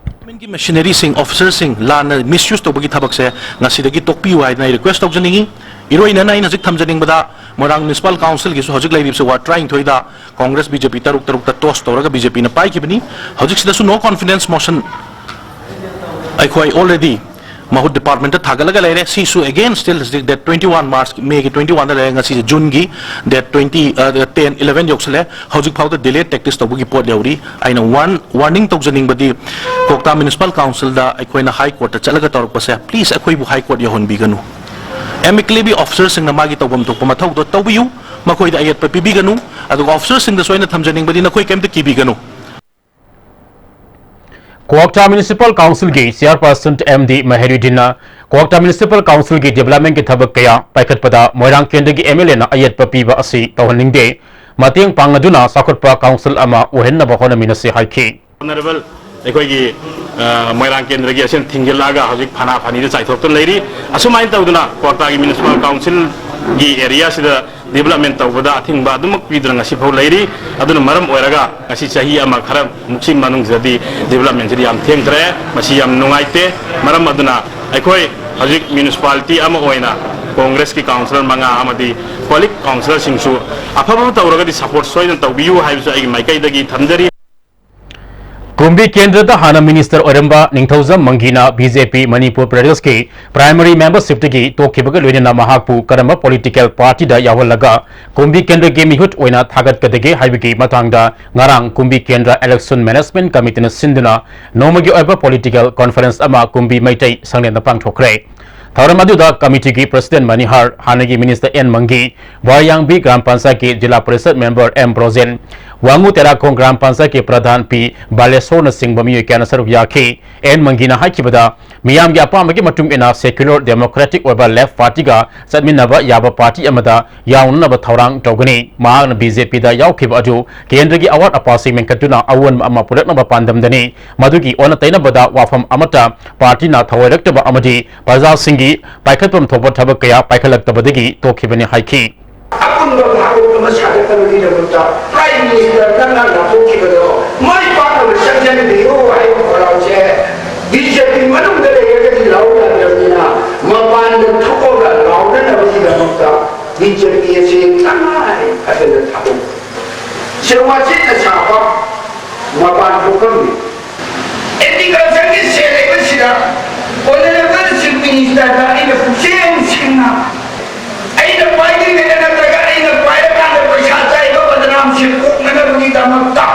ꯒꯚꯔꯟꯃꯦꯟꯠꯀꯤ ꯃꯦꯁꯤꯅꯔꯤꯁꯤꯡ, ꯑꯣꯐꯤꯁꯔꯁꯤꯡ ꯂꯥꯟꯅ ꯃꯤꯁꯌꯨꯁ ꯇꯧꯕꯒꯤ ꯊꯕꯛꯁꯦ ꯉꯁꯤꯗꯒꯤ ꯇꯣꯛꯄꯤꯌꯨ ꯍꯥꯏꯗꯅ ꯑꯩ ꯔꯤꯀ꯭ꯋꯦꯁ ꯇꯧꯖꯅꯤꯡꯏ꯫ ꯏꯔꯣꯏꯅꯅ ꯑꯩꯅ ꯍꯧꯖꯤꯛ ꯊꯝꯖꯅꯤꯡꯕꯗ ꯃꯣꯏꯔꯥꯡ ꯃ꯭ꯌꯨꯅꯤꯁꯤꯄꯥꯜ ꯀꯥꯎꯟꯁꯤꯜꯒꯤꯁꯨ ꯍꯧꯖꯤꯛ ꯂꯩꯔꯤꯕꯁꯦ ꯋꯥꯔꯗ ꯇꯔꯥꯅꯤꯊꯣꯏꯗ ꯀꯣꯡꯒ꯭ꯔꯦꯁ ꯕꯤ ꯖꯦ ꯄꯤ ꯇꯔꯨꯛ ꯇꯔꯨꯛꯇ ꯇꯣꯁ ꯇꯧꯔꯒ ꯕꯤ ꯖꯦ ꯄꯤꯅ ꯄꯥꯏꯈꯤꯕꯅꯤ꯫ ꯍꯧꯖꯤꯛꯁꯤꯗꯁꯨ no confidence motion ꯑꯩꯈꯣꯏ already ꯃꯍꯨꯠ ꯗꯤꯄꯥꯔꯠꯃꯦꯟꯠꯇ ꯊꯥꯒꯠꯂꯒ ꯂꯩꯔꯦ꯫ ꯁꯤꯁꯨ again still ꯍꯧꯖꯤꯛ date twenty one, ꯃꯥꯔꯆ, ꯃꯦꯒꯤ twenty one ꯗ ꯂꯩꯔꯦ, ꯉꯁꯤꯁꯦ ꯖꯨꯟꯒꯤ date twenty, ꯑ, ten, eleven ꯌꯧꯁꯜꯂꯦ꯫ ꯍꯧꯖꯤꯛ ꯐꯥꯎꯗ ꯗꯤꯂꯦ ꯇꯦꯛꯇꯤꯁ ꯇꯧꯕꯒꯤ ꯄꯣꯠ ꯌꯧꯔꯤ꯫ ꯑꯩꯅ ꯋꯥꯔꯟ-, ꯋꯥꯔꯅꯤꯡ ꯇꯧꯖꯅꯤꯡꯕꯗꯤ ꯀ꯭ꯋꯥꯛꯇꯥ ꯃ꯭ꯌꯨꯅꯤꯁꯤꯄꯥꯜ ꯀꯥꯎꯟꯁꯤꯜꯗ ꯑꯩꯈꯣꯏꯅ ꯍꯥꯏ ꯀꯣꯔꯠꯇ ꯆꯠꯂꯒ ꯇꯧꯔꯛꯄꯁꯦ, ꯄ꯭ꯂꯤꯖ ꯑꯩꯈꯣꯏꯕꯨ ꯍꯥꯏ ꯀꯣꯔꯠ ꯌꯧꯍꯟꯕꯤꯒꯅꯨ꯫ ꯑꯦꯃꯤꯀꯦꯕꯂꯤ ꯑꯣꯐꯤꯁꯔꯁꯤꯡꯅ ꯃꯥꯒꯤ ꯇꯧꯐꯝ ꯊꯣꯛꯄ ꯃꯊꯧꯗꯣ ꯇꯧꯕꯤꯌꯨ, ꯃꯈꯣꯏꯗ ꯑꯌꯦꯠꯄ ꯄꯤꯕꯤꯒꯅꯨ꯫ ꯑꯗꯨꯒ ꯑꯣꯐꯤꯁꯔꯁꯤꯡꯗꯁꯨ ꯑꯩꯅ ꯊꯝꯖꯅꯤꯡꯕꯗꯤ ꯅꯈꯣꯏ ꯀꯩꯝꯇ ꯀꯤꯕꯤꯒꯅꯨ꯫ ꯀ꯭ꯋꯥꯛꯇꯥ Municipal Council ꯒꯤ Chairperson M D ꯃꯍꯦꯔꯨꯗꯤꯟꯅ ꯀ꯭ꯋꯥꯛꯇꯥ Municipal Council ꯒꯤ development ꯀꯤ ꯊꯕꯛ ꯀꯌꯥ ꯄꯥꯏꯈꯠꯄꯗ ꯃꯣꯏꯔꯥꯡ ꯀꯦꯟꯗ꯭ꯔꯒꯤ M L A ꯅ ꯑꯌꯦꯠꯄ ꯄꯤꯕ ꯑꯁꯤ ꯇꯧꯍꯟꯅꯤꯡꯗꯦ꯫ ꯃꯇꯦꯡ ꯄꯥꯡꯅꯗꯨꯅ ꯆꯥꯎꯈꯠꯄ council ꯑꯃ ꯑꯣꯏꯍꯟꯅꯕ ꯍꯣꯠꯅꯃꯤꯟꯅꯁꯤ ꯍꯥꯏꯈꯤ꯫ Honourable ꯑꯩꯈꯣꯏꯒꯤ, ꯑ, ꯃꯣꯏꯔꯥꯡ ꯀꯦꯟꯗ꯭ꯔꯒꯤ ꯑꯁꯤꯅ ꯊꯤꯡꯖꯤꯜꯂꯛꯑꯒ ꯍꯧꯖꯤꯛ ꯐꯅꯥ ꯐꯅꯤꯗ ꯆꯥꯏꯊꯣꯛꯇꯨꯅ ꯂꯩꯔꯤ꯫ ꯑꯁꯨꯃꯥꯏꯅ ꯇꯧꯗꯅ ꯀ꯭ꯋꯥꯛꯇꯥꯒꯤ Municipal Council ꯒꯤ area ꯁꯤꯗ development ꯇꯧꯕꯗ ꯑꯊꯤꯡꯕ ꯑꯗꯨꯃꯛ ꯄꯤꯗꯨꯅ ꯉꯁꯤꯐꯥꯎ ꯂꯩꯔꯤ꯫ ꯑꯗꯨꯅ ꯃꯔꯝ ꯑꯣꯏꯔꯒ ꯉꯁꯤ ꯆꯍꯤ ꯑꯃ ꯈꯔ ꯃꯨꯛꯁꯤ ꯃꯅꯨꯡꯁꯤꯗꯗꯤ development ꯁꯤꯗꯤ ꯌꯥꯝ ꯊꯦꯡꯈ꯭ꯔꯦ꯫ ꯃꯁꯤ ꯌꯥꯝ ꯅꯨꯡꯉꯥꯏꯇꯦ꯫ ꯃꯔꯝ ꯑꯗꯨꯅ ꯑꯩꯈꯣꯏ ꯍꯧꯖꯤꯛ municipality ꯑꯃ ꯑꯣꯏꯅ Congress ꯀꯤ councillor ꯃꯉꯥ ꯑꯃꯗꯤ colleague councillor ꯁꯤꯡꯁꯨ ꯑꯐꯕ ꯇꯧꯔꯒꯗꯤ support ꯁꯣꯏꯗꯅ ꯇꯧꯕꯤꯌꯨ ꯍꯥꯏꯕꯁꯨ ꯑꯩꯒꯤ ꯃꯥꯏꯀꯩꯗꯒꯤ ꯊꯝꯖꯔꯤ꯫ ꯀꯨꯝꯕꯤ ꯀꯦꯟꯗ꯭ꯔꯗ ꯍꯥꯟꯅ minister ꯑꯣꯏꯔꯝꯕ ꯅꯤꯡꯊꯧꯖꯝ ꯃꯪꯒꯤꯅ B J P ꯃꯅꯤꯄꯨꯔ ꯄ꯭ꯔꯗꯦꯁꯀꯤ primary membership ꯇꯒꯤ ꯇꯣꯛꯈꯤꯕꯒ ꯂꯣꯏꯅꯅ ꯃꯍꯥꯛꯄꯨ ꯀꯔꯝꯕ political party ꯗ ꯌꯥꯎꯍꯜꯂꯒ ꯀꯨꯝꯕꯤ ꯀꯦꯟꯗ꯭ꯔꯒꯤ ꯃꯤꯍꯨꯠ ꯑꯣꯏꯅ ꯊꯥꯒꯠꯀꯗꯒꯦ ꯍꯥꯏꯕꯒꯤ ꯃꯇꯥꯡꯗ ꯉꯔꯥꯡ ꯀꯨꯝꯕꯤ ꯀꯦꯟꯗ꯭ꯔ election management committee ꯅ ꯁꯤꯟꯗꯨꯅ ꯅꯣꯡꯃꯒꯤ ꯑꯣꯏꯕ political conference ꯑꯃ ꯀꯨꯝꯕꯤ ꯃꯩꯇꯩ ꯁꯪꯂꯦꯟꯗ ꯄꯥꯡꯊꯣꯛꯈ꯭ꯔꯦ꯫ ꯊꯧꯔꯝ ꯑꯗꯨꯗ committee ꯒꯤ president ꯃꯅꯤꯍꯥꯔ, ꯍꯥꯟꯅꯒꯤ minister ꯑꯦꯟ ꯃꯪꯒꯤ, ꯕ꯭ꯋꯥꯔꯤꯌꯥꯡꯕꯤ ꯒ꯭ꯔꯥꯝ ꯄꯟꯆꯥꯌꯠꯀꯤ ꯖꯤꯂꯥ ꯄꯔꯤꯁꯗ member ꯑꯦꯝ ꯕ꯭ꯔꯣꯖꯦꯟ, ꯋꯥꯉꯨ ꯇꯦꯔꯥꯈꯣꯡ ꯒ꯭ꯔꯥꯝ ꯄꯟꯆꯥꯌꯠꯀꯤ ꯄ꯭ꯔꯙꯥꯟ ꯄꯤ ꯕꯥꯂꯦꯁꯣꯔꯅꯆꯤꯡꯕ ꯃꯤꯑꯣꯏ ꯀꯌꯥꯅ ꯁꯔꯨꯛ ꯌꯥꯈꯤ꯫ ꯑꯦꯟ ꯃꯪꯒꯤꯅ ꯍꯥꯏꯈꯤꯕꯗ, ꯃꯤꯌꯥꯝꯒꯤ ꯑꯄꯥꯝꯕꯒꯤ ꯃꯇꯨꯡ ꯏꯟꯅ secular democratic ꯑꯣꯏꯕ left party ꯒ ꯆꯠꯃꯤꯟꯅꯕ ꯌꯥꯕ party ꯑꯃꯗ ꯌꯥꯎꯅꯅꯕ ꯊꯧꯔꯥꯡ ꯇꯧꯒꯅꯤ꯫ ꯃꯍꯥꯛꯅ B J P ꯗ ꯌꯥꯎꯈꯤꯕ ꯑꯗꯨ ꯀꯦꯟꯗ꯭ꯔꯒꯤ ꯑꯋꯥꯠ ꯑꯄꯥꯁꯤꯡ ꯃꯦꯟꯈꯠꯇꯨꯅ ꯑꯑꯣꯟꯕ ꯑꯃ ꯄꯨꯔꯛꯅꯕ ꯄꯥꯟꯗꯝꯗꯅꯤ꯫ ꯃꯗꯨꯒꯤ ꯑꯣꯟꯅ ꯇꯩꯅꯕꯗ ꯋꯥꯐꯝ ꯑꯃꯠꯇ party ꯅ ꯊꯑꯣꯏꯔꯛꯇꯕ ꯑꯃꯗꯤ ꯄ꯭ꯔꯖꯥꯁꯤꯡꯒꯤ ꯄꯥꯏꯈꯠꯐꯝ ꯊꯣꯛꯄ ꯊꯕꯛ ꯀꯌꯥ ꯄꯥꯏꯈꯠꯂꯛꯇꯕꯗꯒꯤ ꯇꯣꯛꯈꯤꯕꯅꯤ ꯍꯥꯏꯈꯤ꯫ ꯑꯄꯨꯟꯕ ꯚꯥꯔꯠ ꯑꯃ ꯁꯥꯒꯠꯅꯕꯒꯤꯗꯃꯛꯇ Prime Minister ꯅꯪꯅ ꯂꯥꯎꯊꯣꯛꯈꯤꯕꯗꯣ ꯃꯥꯏ ꯄꯥꯛꯅꯕ ꯆꯪꯁꯤꯟꯕꯤꯌꯨ ꯍꯥꯏꯕ ꯈꯣꯜꯂꯥꯎꯁꯦ B J P ꯃꯅꯨꯡꯗ ꯂꯩꯔꯒꯗꯤ ꯂꯥꯎ ꯌꯥꯗ꯭ꯔꯕꯅꯤꯅ ꯃꯄꯥꯟꯗ ꯊꯣꯛꯑꯒ ꯂꯥꯎꯅꯅꯕꯒꯤꯗꯃꯛꯇ B J P ꯑꯁꯤ ꯇꯉꯥꯏ ꯐꯗꯅ ꯊꯥꯗꯣꯛ ꯁꯦ ꯋꯥꯆꯦꯠꯅ ꯁꯥꯕ ꯃꯄꯥꯟ ꯊꯣꯛꯐꯝꯅꯤ꯫ Agriculture ꯒꯤ ꯁꯦꯜ ꯂꯩꯕꯁꯤꯗ Honourable Chief Minister ꯗ ꯑꯩꯅ ꯄꯨꯛꯆꯦꯜ ꯁꯦꯡꯅ ꯑꯩꯅ ꯄꯥꯏꯔꯤꯉꯩꯗ ꯅꯠꯇ꯭ꯔꯒ ꯑꯩꯅ ꯄꯥꯏꯔꯀꯥꯟꯗ ꯄꯩꯁꯥ ꯆꯥꯏꯕ ꯕꯗꯅꯥꯝꯁꯦ ꯀꯣꯛꯅꯅꯕꯒꯤꯗꯃꯛꯇ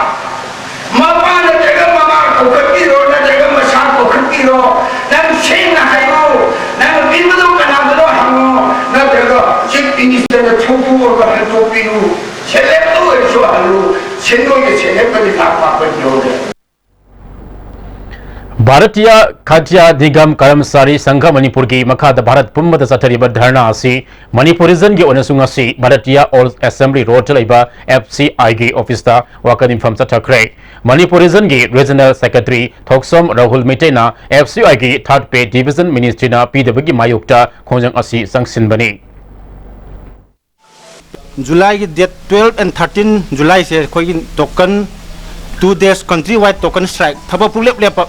ꯃꯄꯥ ꯅꯠꯇ꯭ꯔꯒ ꯃꯃꯥ ꯀꯧꯈꯠꯄꯤꯔꯣ ꯅꯠꯇ꯭ꯔꯒ ꯃꯁꯥ ꯀꯧꯈꯠꯄꯤꯔꯣ, ꯅꯪ ꯁꯦꯡꯅ ꯍꯥꯏꯔꯣ, ꯅꯪ ꯄꯤꯕꯗꯣ ꯀꯅꯥꯗꯅꯣ ꯍꯪꯉꯣ, ꯅꯠꯇ꯭ꯔꯒ Chief Minister ꯅ ꯊꯣꯛꯇꯣꯛꯑꯒ ꯍꯟꯗꯣꯛꯄꯤꯌꯨ꯫ Select ꯇ ꯑꯣꯏꯔꯁꯨ ꯍꯜꯂꯨ, ꯁꯦꯟꯗꯣꯏꯒ select ꯀꯗꯤ ꯂꯥꯛ ꯃꯥꯄꯟ ꯌꯧꯔꯦ꯫ ꯚꯥꯔꯇꯤꯌꯥ ꯈꯥꯗ꯭ꯌ ꯅꯤꯒꯝ ꯀꯔꯝꯆꯥꯔꯤ ꯁꯪꯘ ꯃꯅꯤꯄꯨꯔꯒꯤ ꯃꯈꯥꯗ ꯚꯥꯔꯠ ꯄꯨꯝꯕꯗ ꯆꯠꯊꯔꯤꯕ ꯙꯔꯅꯥ ꯑꯁꯤ ꯃꯅꯤꯄꯨꯔ ꯔꯤꯖꯟꯒꯤ ꯑꯣꯏꯅꯁꯨ ꯉꯁꯤ ꯚꯥꯔꯇꯤꯌꯥ ꯑꯣꯜ ꯑꯦꯁꯦꯝꯕ꯭ꯂꯤ ꯔꯣꯗꯇ ꯂꯩꯕ ꯑꯦꯐ ꯁꯤ ꯑꯥꯏꯒꯤ ꯑꯣꯐꯤꯁꯇ ꯋꯥꯀꯠ ꯃꯤꯐꯝ ꯆꯠꯊꯈ꯭ꯔꯦ꯫ ꯃꯅꯤꯄꯨꯔ ꯔꯤꯖꯟꯒꯤ ꯔꯤꯖꯅꯦꯜ ꯁꯦꯀ꯭ꯔꯦꯇꯔꯤ ꯊꯣꯛꯁꯣꯝ ꯔꯥꯍꯨꯜ ꯃꯩꯇꯩꯅ ꯑꯦꯐ ꯁꯤ ꯑꯥꯏꯒꯤ ꯊꯥꯔꯠ ꯄꯦ ꯗꯤꯚꯤꯖꯟ ꯃꯤꯅꯤꯁꯇ꯭ꯔꯤꯅ ꯄꯤꯗꯕꯒꯤ ꯃꯥꯌꯣꯛꯇ ꯈꯣꯡꯖꯪ ꯑꯁꯤ ꯆꯪꯁꯤꯟꯕꯅꯤ꯫ ꯖꯨꯂꯥꯏꯒꯤ date twelve and thirteen, ꯖꯨꯂꯥꯏꯁꯦ ꯑꯩꯈꯣꯏꯒꯤ token, two days country wide token strike, ꯊꯕꯛ ꯄꯨꯡꯂꯦꯞ ꯂꯦꯞꯄ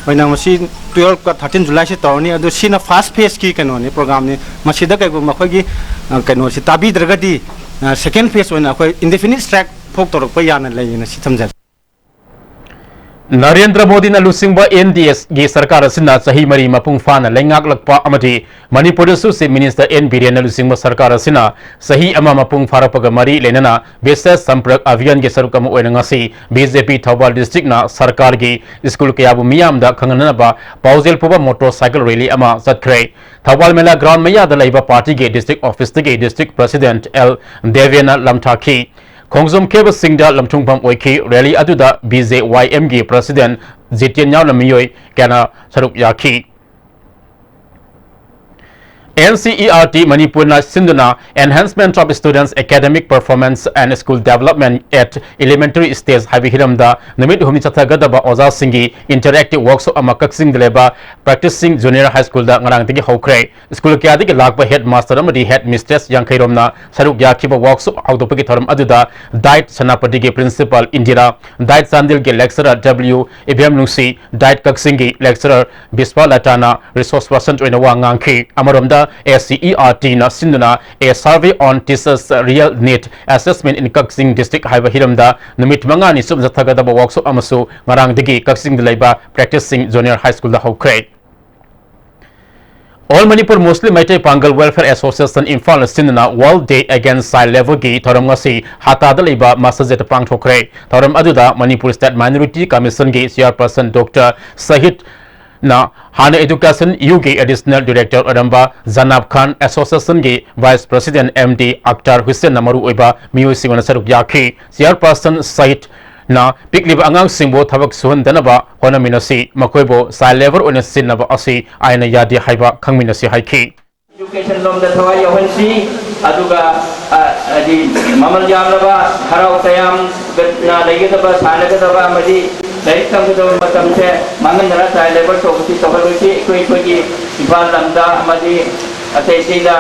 ꯑꯣꯏꯅ ꯃꯁꯤ twelve ꯀ thirteen ꯖꯨꯂꯥꯏꯁꯦ ꯇꯧꯔꯅꯤ꯫ ꯑꯗꯨ ꯁꯤꯅ first phaseꯀꯤ ꯀꯩꯅꯣꯅꯤ, programꯅꯤ꯫ ꯃꯁꯤꯗ ꯀꯩꯒꯨꯝꯕ ꯑꯩꯈꯣꯏꯒꯤ, ꯑ, ꯀꯩꯅꯣꯁꯤ ꯇꯥꯕꯤꯗ꯭ꯔꯒꯗꯤ, ꯑ, second phase ꯑꯣꯏꯅ ꯑꯩꯈꯣꯏ indefinite strike ꯐꯥꯎ ꯇꯧꯔꯛꯄ ꯌꯥꯅ ꯂꯩꯌꯦꯅ ꯁꯤ ꯊꯝꯖꯒꯦ꯫ ꯅꯔꯦꯟꯗ꯭ꯔ ꯃꯣꯗꯤꯅ ꯂꯨꯆꯤꯡꯕ ꯑꯦꯟ ꯗꯤ ꯑꯦꯒꯤ ꯁꯔꯀꯥꯔ ꯑꯁꯤꯅ ꯆꯍꯤ ꯃꯔꯤ ꯃꯄꯨꯡ ꯐꯥꯅ ꯂꯩꯉꯥꯛꯂꯛꯄ ꯑꯃꯗꯤ ꯃꯅꯤꯄꯨꯔꯗꯁꯨ ꯆꯤꯐ ꯃꯤꯅꯤꯁꯇꯔ ꯑꯦꯟ ꯕꯤꯔꯦꯟꯅ ꯂꯨꯆꯤꯡꯕ ꯁꯔꯀꯥꯔ ꯑꯁꯤꯅ ꯆꯍꯤ ꯑꯃ ꯃꯄꯨꯡ ꯐꯥꯔꯛꯄꯒ ꯃꯔꯤ ꯂꯩꯅꯅ ꯕꯤꯁꯦꯁ ꯁꯝꯄ꯭ꯔꯛ ꯑꯚꯤꯌꯥꯟꯒꯤ ꯁꯔꯨꯛ ꯑꯃ ꯑꯣꯏꯅ ꯉꯁꯤ ꯕꯤ ꯖꯦ ꯄꯤ ꯊꯧꯕꯥꯜ ꯗꯤꯁꯇ꯭ꯔꯤꯛꯅ ꯁꯔꯀꯥꯔꯒꯤ ꯁ꯭ꯀꯨꯜ ꯀꯌꯥꯕꯨ ꯃꯤꯌꯥꯝꯗ ꯈꯪꯍꯟꯅꯅꯕ ꯄꯥꯎꯖꯦꯜ ꯄꯨꯕ ꯃꯣꯇꯣꯔ ꯁꯥꯏꯀꯜ ꯔꯦꯂꯤ ꯑꯃ ꯆꯠꯈ꯭ꯔꯦ꯫ ꯊꯧꯕꯥꯜ ꯃꯦꯂꯥ ꯒ꯭ꯔꯥꯎꯟ ꯃꯌꯥꯗ ꯂꯩꯕ ꯄꯥꯔꯇꯤꯒꯤ ꯗꯤꯁꯇ꯭ꯔꯤꯛ ꯑꯣꯐꯤꯁꯇꯒꯤ ꯗꯤꯁꯇ꯭ꯔꯤꯛ ꯄ꯭ꯔꯁꯤꯗꯦꯟꯠ ꯑꯦꯜ ꯗꯦꯕꯦꯅ ꯂꯝꯊꯥꯈꯤ꯫ ꯈꯣꯡꯖꯣꯝ ꯈꯦꯕꯁꯤꯡꯗ ꯂꯝꯊꯨꯡꯐꯝ ꯑꯣꯏꯈꯤ꯫ ꯔꯦꯂꯤ ꯑꯗꯨꯗ ꯕꯤ ꯖꯦ ꯋꯥꯏ ꯑꯦꯝꯒꯤ ꯄ꯭ꯔꯁꯤꯗꯦꯟꯠ ꯖꯤꯇꯦꯟ ꯌꯥꯎꯅ ꯃꯤꯑꯣꯏ ꯀꯌꯥꯅ ꯁꯔꯨꯛ ꯌꯥꯈꯤ꯫ N C E R T ꯃꯅꯤꯄꯨꯔꯅ ꯁꯤꯟꯗꯨꯅ Enhancement of Students' Academic Performance and School Development at Elementary Stage ꯍꯥꯏꯕ ꯍꯤꯔꯝꯗ ꯅꯨꯃꯤꯠ ꯍꯨꯝꯅꯤ ꯆꯠꯊꯒꯗꯕ ꯑꯣꯖꯥꯁꯤꯡꯒꯤ interactive workshop ꯑꯃ ꯀꯛꯆꯤꯡꯗ ꯂꯩꯕ Practicing Junior High Schoolꯗ ꯉꯔꯥꯡꯗꯒꯤ ꯍꯧꯈ꯭ꯔꯦ꯫ ꯁ꯭ꯀꯨꯜ ꯀꯌꯥꯗꯒꯤ ꯂꯥꯛꯄ headmaster ꯑꯃꯗꯤ headmistress ꯌꯥꯡꯈꯩ ꯔꯣꯝꯅ ꯁꯔꯨꯛ ꯌꯥꯈꯤꯕ workshop ꯍꯧꯗꯣꯛꯄꯒꯤ ꯊꯧꯔꯝ ꯑꯗꯨꯗ ꯗꯥꯏꯠ ꯁꯦꯅꯥꯄꯇꯤꯒꯤ principal ꯏꯟꯗꯤꯔꯥ, ꯗꯥꯏꯠ ꯆꯥꯟꯗꯦꯜꯒꯤ lecturer ꯗꯕ꯭ꯂꯤꯎ ꯏꯕꯦꯝꯅꯨꯡꯁꯤ, ꯗꯥꯏꯠ ꯀꯛꯆꯤꯡꯒꯤ lecturer ꯕꯤꯁ꯭ꯋꯥ ꯂꯇꯥꯅ resource person ꯑꯣꯏꯅ ꯋꯥ ꯉꯥꯡꯈꯤ꯫ ꯑꯃꯔꯣꯝꯗ ꯑꯦ ꯁꯤ ꯏ ꯑꯥꯔ ꯇꯤꯅ ꯁꯤꯟꯗꯨꯅ A Survey on Teachers' Real Need Assessment in Kakching District ꯍꯥꯏꯕ ꯍꯤꯔꯝꯗ ꯅꯨꯃꯤꯠ ꯃꯉꯥꯅꯤ ꯆꯨꯞꯅ ꯆꯠꯊꯒꯗꯕ workshop ꯑꯃꯁꯨ ꯉꯔꯥꯡꯗꯒꯤ ꯀꯛꯆꯤꯡꯗ ꯂꯩꯕ Practicing Junior High Schoolꯗ ꯍꯧꯈ꯭ꯔꯦ꯫ All Manipur Muslim Meitei Pangal Welfare Association ꯏꯝꯐꯥꯜꯅ ꯁꯤꯟꯗꯨꯅ World Day Against Child Labourꯒꯤ ꯊꯧꯔꯝ ꯉꯁꯤ ꯍꯥꯇꯥꯗ ꯂꯩꯕ ꯃꯁꯖꯤꯗꯇ ꯄꯥꯡꯊꯣꯛꯈ꯭ꯔꯦ꯫ ꯊꯧꯔꯝ ꯑꯗꯨꯗ Manipur State Minority Commissionꯒꯤ chairperson Doctor ꯁꯍꯤꯗꯅ ꯍꯥꯟꯅ Education Uꯒꯤ Additional Director ꯑꯣꯏꯔꯝꯕ ꯖꯅꯥꯕ ꯈꯥꯟ, Associationꯒꯤ Vice President M D Akhtar ꯍꯨꯁꯦꯟꯅ ꯃꯔꯨꯑꯣꯏꯕ ꯃꯤꯑꯣꯏꯁꯤꯡ ꯑꯣꯏꯅ ꯁꯔꯨꯛ ꯌꯥꯈꯤ꯫ Chairperson ꯁꯍꯤꯗ ꯅ ꯄꯤꯛꯂꯤꯕ ꯑꯉꯥꯡꯁꯤꯡꯕꯨ ꯊꯕꯛ ꯁꯨꯍꯟꯗꯅꯕ ꯍꯣꯠꯅꯃꯤꯟꯅꯁꯤ, ꯃꯈꯣꯏꯕꯨ ꯆꯥꯏꯜ ꯂꯦꯕꯔ ꯑꯣꯏꯅ ꯁꯤꯖꯤꯟꯅꯕ ꯑꯁꯤ ꯑꯥꯏꯟꯅ ꯌꯥꯗꯦ ꯍꯥꯏꯕ ꯈꯪꯃꯤꯟꯅꯁꯤ ꯍꯥꯏꯈꯤ꯫ Education ꯂꯣꯝꯗ ꯊꯋꯥꯏ ꯌꯥꯎꯍꯟꯁꯤ, ꯑꯗꯨꯒ, ꯑ, ꯍꯥꯏꯗꯤ, ꯃꯃꯜ ꯌꯥꯝꯂꯕ, ꯍꯔꯥꯎ ꯇꯌꯥꯝꯅ ꯂꯩꯒꯗꯕ, ꯁꯥꯟꯅꯒꯗꯕ ꯑꯃꯗꯤ ꯂꯥꯏꯔꯤꯛ ꯇꯝꯒꯗꯕ ꯃꯇꯝꯁꯦ ꯃꯥꯡꯍꯟꯗꯅ ꯆꯥꯏꯜ ꯂꯦꯕꯔ ꯇꯧꯕꯁꯤ ꯇꯧꯍꯜꯂꯣꯏꯁꯤ꯫ ꯑꯩꯈꯣꯏ, ꯑꯩꯈꯣꯏꯒꯤ ꯏꯝꯐꯥꯜ ꯂꯝꯗ ꯑꯃꯗꯤ ꯑꯇꯩ ꯑꯇꯩꯗ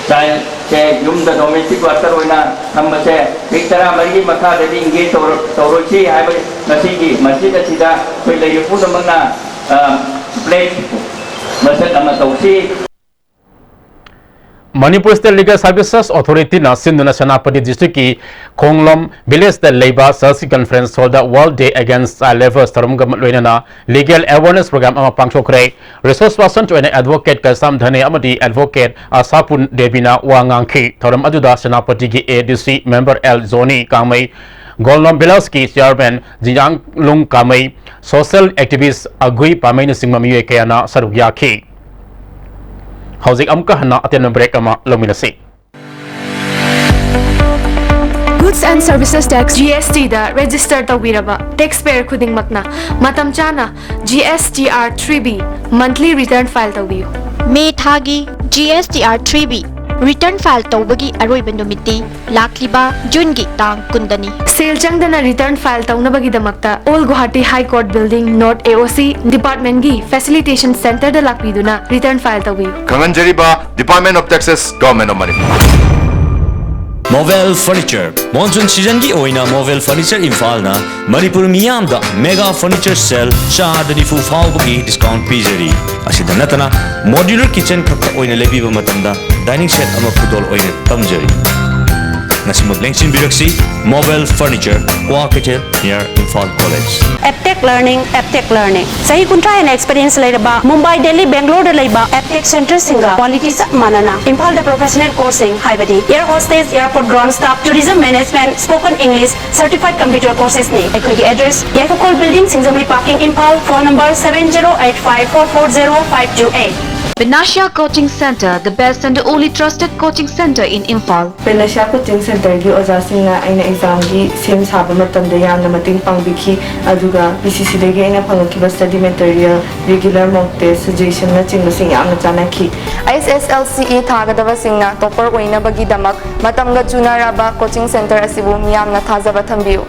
ꯆꯥꯏꯜꯁꯦ ꯌꯨꯝꯗ ꯗꯣꯃꯦꯁꯇꯤꯛ ꯋꯥꯔꯀꯔ ꯑꯣꯏꯅ ꯊꯝꯕꯁꯦ ꯆꯍꯤ ꯇꯔꯥꯃꯔꯤꯒꯤ ꯃꯈꯥꯗꯗꯤ ꯏꯪꯒꯦꯖ ꯇꯧꯔ-, ꯇꯧꯔꯣꯏꯁꯤ ꯍꯥꯏꯕ ꯉꯁꯤꯒꯤ ꯃꯁꯖꯤꯗ ꯑꯁꯤꯗ ꯑꯩꯈꯣꯏ ꯂꯩꯔꯤꯕ ꯄꯨꯝꯅꯃꯛꯅ, ꯑ, ꯄ꯭ꯂꯦꯖ ꯃꯁꯛ ꯑꯃ ꯇꯧꯁꯤ꯫ ꯃꯅꯤꯄꯨꯔ ꯁ꯭ꯇꯦꯠ ꯂꯤꯒꯦꯜ ꯁꯔꯚꯤꯁꯦꯁ ꯑꯣꯊꯣꯔꯤꯇꯤꯅ ꯁꯤꯟꯗꯨꯅ ꯁꯦꯅꯥꯄꯇꯤ ꯗꯤꯁꯇ꯭ꯔꯤꯛꯀꯤ ꯈꯣꯡꯂꯣꯝ ꯚꯤꯂꯦꯖꯇ ꯂꯩꯕ ꯆꯔꯆꯀꯤ ꯀꯟꯐꯔꯦꯟꯁ ꯍꯣꯜꯗ ꯋꯥꯔꯜꯗ ꯗꯦ ꯑꯦꯒꯦꯟꯁ ꯆꯥꯏꯜ ꯂꯦꯕꯔꯁ ꯊꯧꯔꯝꯒ ꯂꯣꯏꯅꯅ ꯂꯤꯒꯦꯜ ꯑꯦꯋꯥꯔꯅꯦꯁ ꯄ꯭ꯔꯣꯒ꯭ꯔꯥꯝ ꯑꯃ ꯄꯥꯡꯊꯣꯛꯈ꯭ꯔꯦ꯫ ꯔꯤꯁꯣꯔꯁ ꯄꯔꯁꯟ ꯑꯣꯏꯅ ꯑꯦꯗꯚꯣꯀꯦꯠ ꯀꯩꯁꯥꯝ ꯙꯅꯦ ꯑꯃꯗꯤ ꯑꯦꯗꯚꯣꯀꯦꯠ ꯑꯁꯥꯄꯨꯟ ꯗꯦꯕꯤꯅ ꯋꯥ ꯉꯥꯡꯈꯤ꯫ ꯊꯧꯔꯝ ꯑꯗꯨꯗ ꯁꯦꯅꯥꯄꯇꯤꯒꯤ ꯑꯦ ꯗꯤ ꯁꯤ ꯃꯦꯝꯕꯔ ꯑꯦꯜ ꯖꯣꯅꯤ ꯀꯥꯡꯃꯩ, ꯒꯣꯜꯂꯣꯝ ꯚꯤꯂꯦꯖꯀꯤ ꯆꯤꯌꯥꯔꯃꯦꯟ ꯖꯤꯌꯥꯡꯂꯨꯡ ꯀꯥꯡꯃꯩ, ꯁꯣꯁꯤꯌꯦꯜ ꯑꯦꯛꯇꯤꯚꯤꯁ꯭ꯠ ꯑꯒꯨꯏ ꯄꯥꯃꯩꯅꯆꯤꯡꯕ ꯃꯤꯑꯣꯏ ꯀꯌꯥꯅ ꯁꯔꯨꯛ ꯌꯥꯈꯤ꯫ ꯍꯧꯖꯤꯛ ꯑꯃꯨꯛꯀ ꯍꯟꯅ ꯑꯇꯦꯟꯕ ꯕ꯭ꯔꯦꯛ ꯑꯃ ꯂꯧꯃꯤꯟꯅꯁꯤ꯫ Goods and Services Tax, G S T the register ꯇꯧꯕꯤꯔꯕ ꯇꯦꯛꯁ ꯄꯦꯌꯔ ꯈꯨꯗꯤꯡꯃꯛꯅ ꯃꯇꯝ ꯆꯥꯅ G S T R three B monthly return file ꯇꯧꯕꯤꯌꯨ꯫ ꯃꯦ ꯊꯥꯒꯤ G S T R three B return file ꯇꯧꯕꯒꯤ ꯑꯔꯣꯏꯕ ꯅꯨꯃꯤꯠꯇꯤ ꯂꯥꯛꯂꯤꯕ ꯖꯨꯟꯒꯤ ꯇꯥꯡ ꯀꯨꯟꯗꯅꯤ꯫ ꯁꯦꯜ ꯆꯪꯗꯅ ꯔꯤꯇꯔꯟ ꯐꯥꯏꯜ ꯇꯧꯅꯕꯒꯤꯗꯃꯛꯇ Old Guwahati High Court Building, North A O C department ꯀꯤ facilitation centre ꯗ ꯂꯥꯛꯄꯤꯗꯨꯅ ꯔꯤꯇꯔꯟ ꯐꯥꯏꯜ ꯇꯧꯕꯤꯌꯨ꯫ ꯈꯪꯍꯟꯖꯔꯤꯕ, Department of Taxes, Government of Manipur꯫ Mobel furniture. Monsoon ꯁꯤꯖꯟꯒꯤ ꯑꯣꯏꯅ ꯃꯣꯕꯦꯜ ꯐꯔꯅꯤꯆꯔ ꯏꯝꯐꯥꯜꯅ ꯃꯅꯤꯄꯨꯔ ꯃꯤꯌꯥꯝꯗ ꯃꯦꯒꯥ ꯐꯔꯅꯤꯆꯔ ꯁꯦꯜ ꯆꯥꯗ ꯅꯤꯐꯨ ꯐꯥꯎꯕꯒꯤ ꯗꯤꯁꯀꯥꯎꯟ ꯄꯤꯖꯔꯤ꯫ ꯑꯁꯤꯗ ꯅꯠꯇꯅ, ꯃꯣꯗ꯭ꯌꯨꯂꯔ ꯀꯤꯆꯟ ꯈꯛꯇ ꯑꯣꯏꯅ ꯂꯩꯕꯤꯕ ꯃꯇꯝꯗ ꯗꯥꯏꯅꯤꯡ ꯁꯦꯠ ꯑꯃ ꯈꯨꯗꯣꯜ ꯑꯣꯏꯅ ꯇꯝꯖꯔꯤ꯫ ꯉꯁꯤꯃꯛ ꯂꯦꯡꯁꯤꯟꯕꯤꯔꯛꯁꯤ, ꯃꯣꯕꯦꯜ furniture, Kwakeithel, near Imphal college. Aptech learning, Aptech learning. ꯆꯍꯤ ꯀꯨꯟꯊ꯭ꯔꯥ ꯍꯦꯟꯅ ꯑꯦꯛꯁꯄꯤꯔꯤꯌꯦꯟꯁ ꯂꯩꯔꯕ ꯃꯨꯝꯕꯥꯏ, ꯗꯦꯜꯂꯤ, ꯕꯦꯡꯒ꯭ꯂꯣꯔꯗ ꯂꯩꯕ ꯑꯦꯞꯇꯦꯛ ꯁꯦꯟꯇꯔꯁꯤꯡꯒ ꯀ꯭ꯋꯥꯂꯤꯇꯤ ꯆꯞ ꯃꯥꯟꯅꯅ ꯏꯝꯐꯥꯜꯗ ꯄ꯭ꯔꯣꯐꯦꯁꯅꯦꯜ ꯀꯣꯔꯁꯁꯤꯡ, ꯍꯥꯏꯕꯗꯤ air hostess, airport ground staff, tourism management, spoken English, certified computer courses ꯅꯤ꯫ ꯑꯩꯈꯣꯏꯒꯤ address, Yaiphakol building, Singjamei parking, Imphal. Phone number seven zero eight five four four zero five two eight꯫ Panacea Coaching Center, the best and the only trusted coaching center in Imphal. Panacea Coaching Centerꯒꯤ ꯑꯣꯖꯥꯁꯤꯡꯅ ꯑꯩꯅ examꯒꯤ ꯁꯦꯝ ꯁꯥꯕ ꯃꯇꯝꯗ ꯌꯥꯝꯅ ꯃꯇꯦꯡ ꯄꯥꯡꯕꯤꯈꯤ, ꯑꯗꯨꯒ ꯄꯤ ꯁꯤ ꯁꯤꯗꯒꯤ ꯑꯩꯅ ꯐꯪꯂꯛꯈꯤꯕ study material, regular mock test, suggestionꯅꯆꯤꯡꯕꯁꯤꯡ ꯌꯥꯝꯅ ꯆꯥꯟꯅꯈꯤ꯫ ꯑꯩꯆ ꯑꯦꯁ ꯑꯦꯜ ꯁꯤ ꯏ ꯊꯥꯒꯗꯕꯁꯤꯡꯅ topper ꯑꯣꯏꯅꯕꯒꯤꯗꯃꯛ ꯃꯇꯝꯒ ꯆꯨꯅꯔꯕ coaching center ꯑꯁꯤꯕꯨ ꯃꯤꯌꯥꯝꯅ ꯊꯥꯖꯕ ꯊꯝꯕꯤꯌꯨ꯫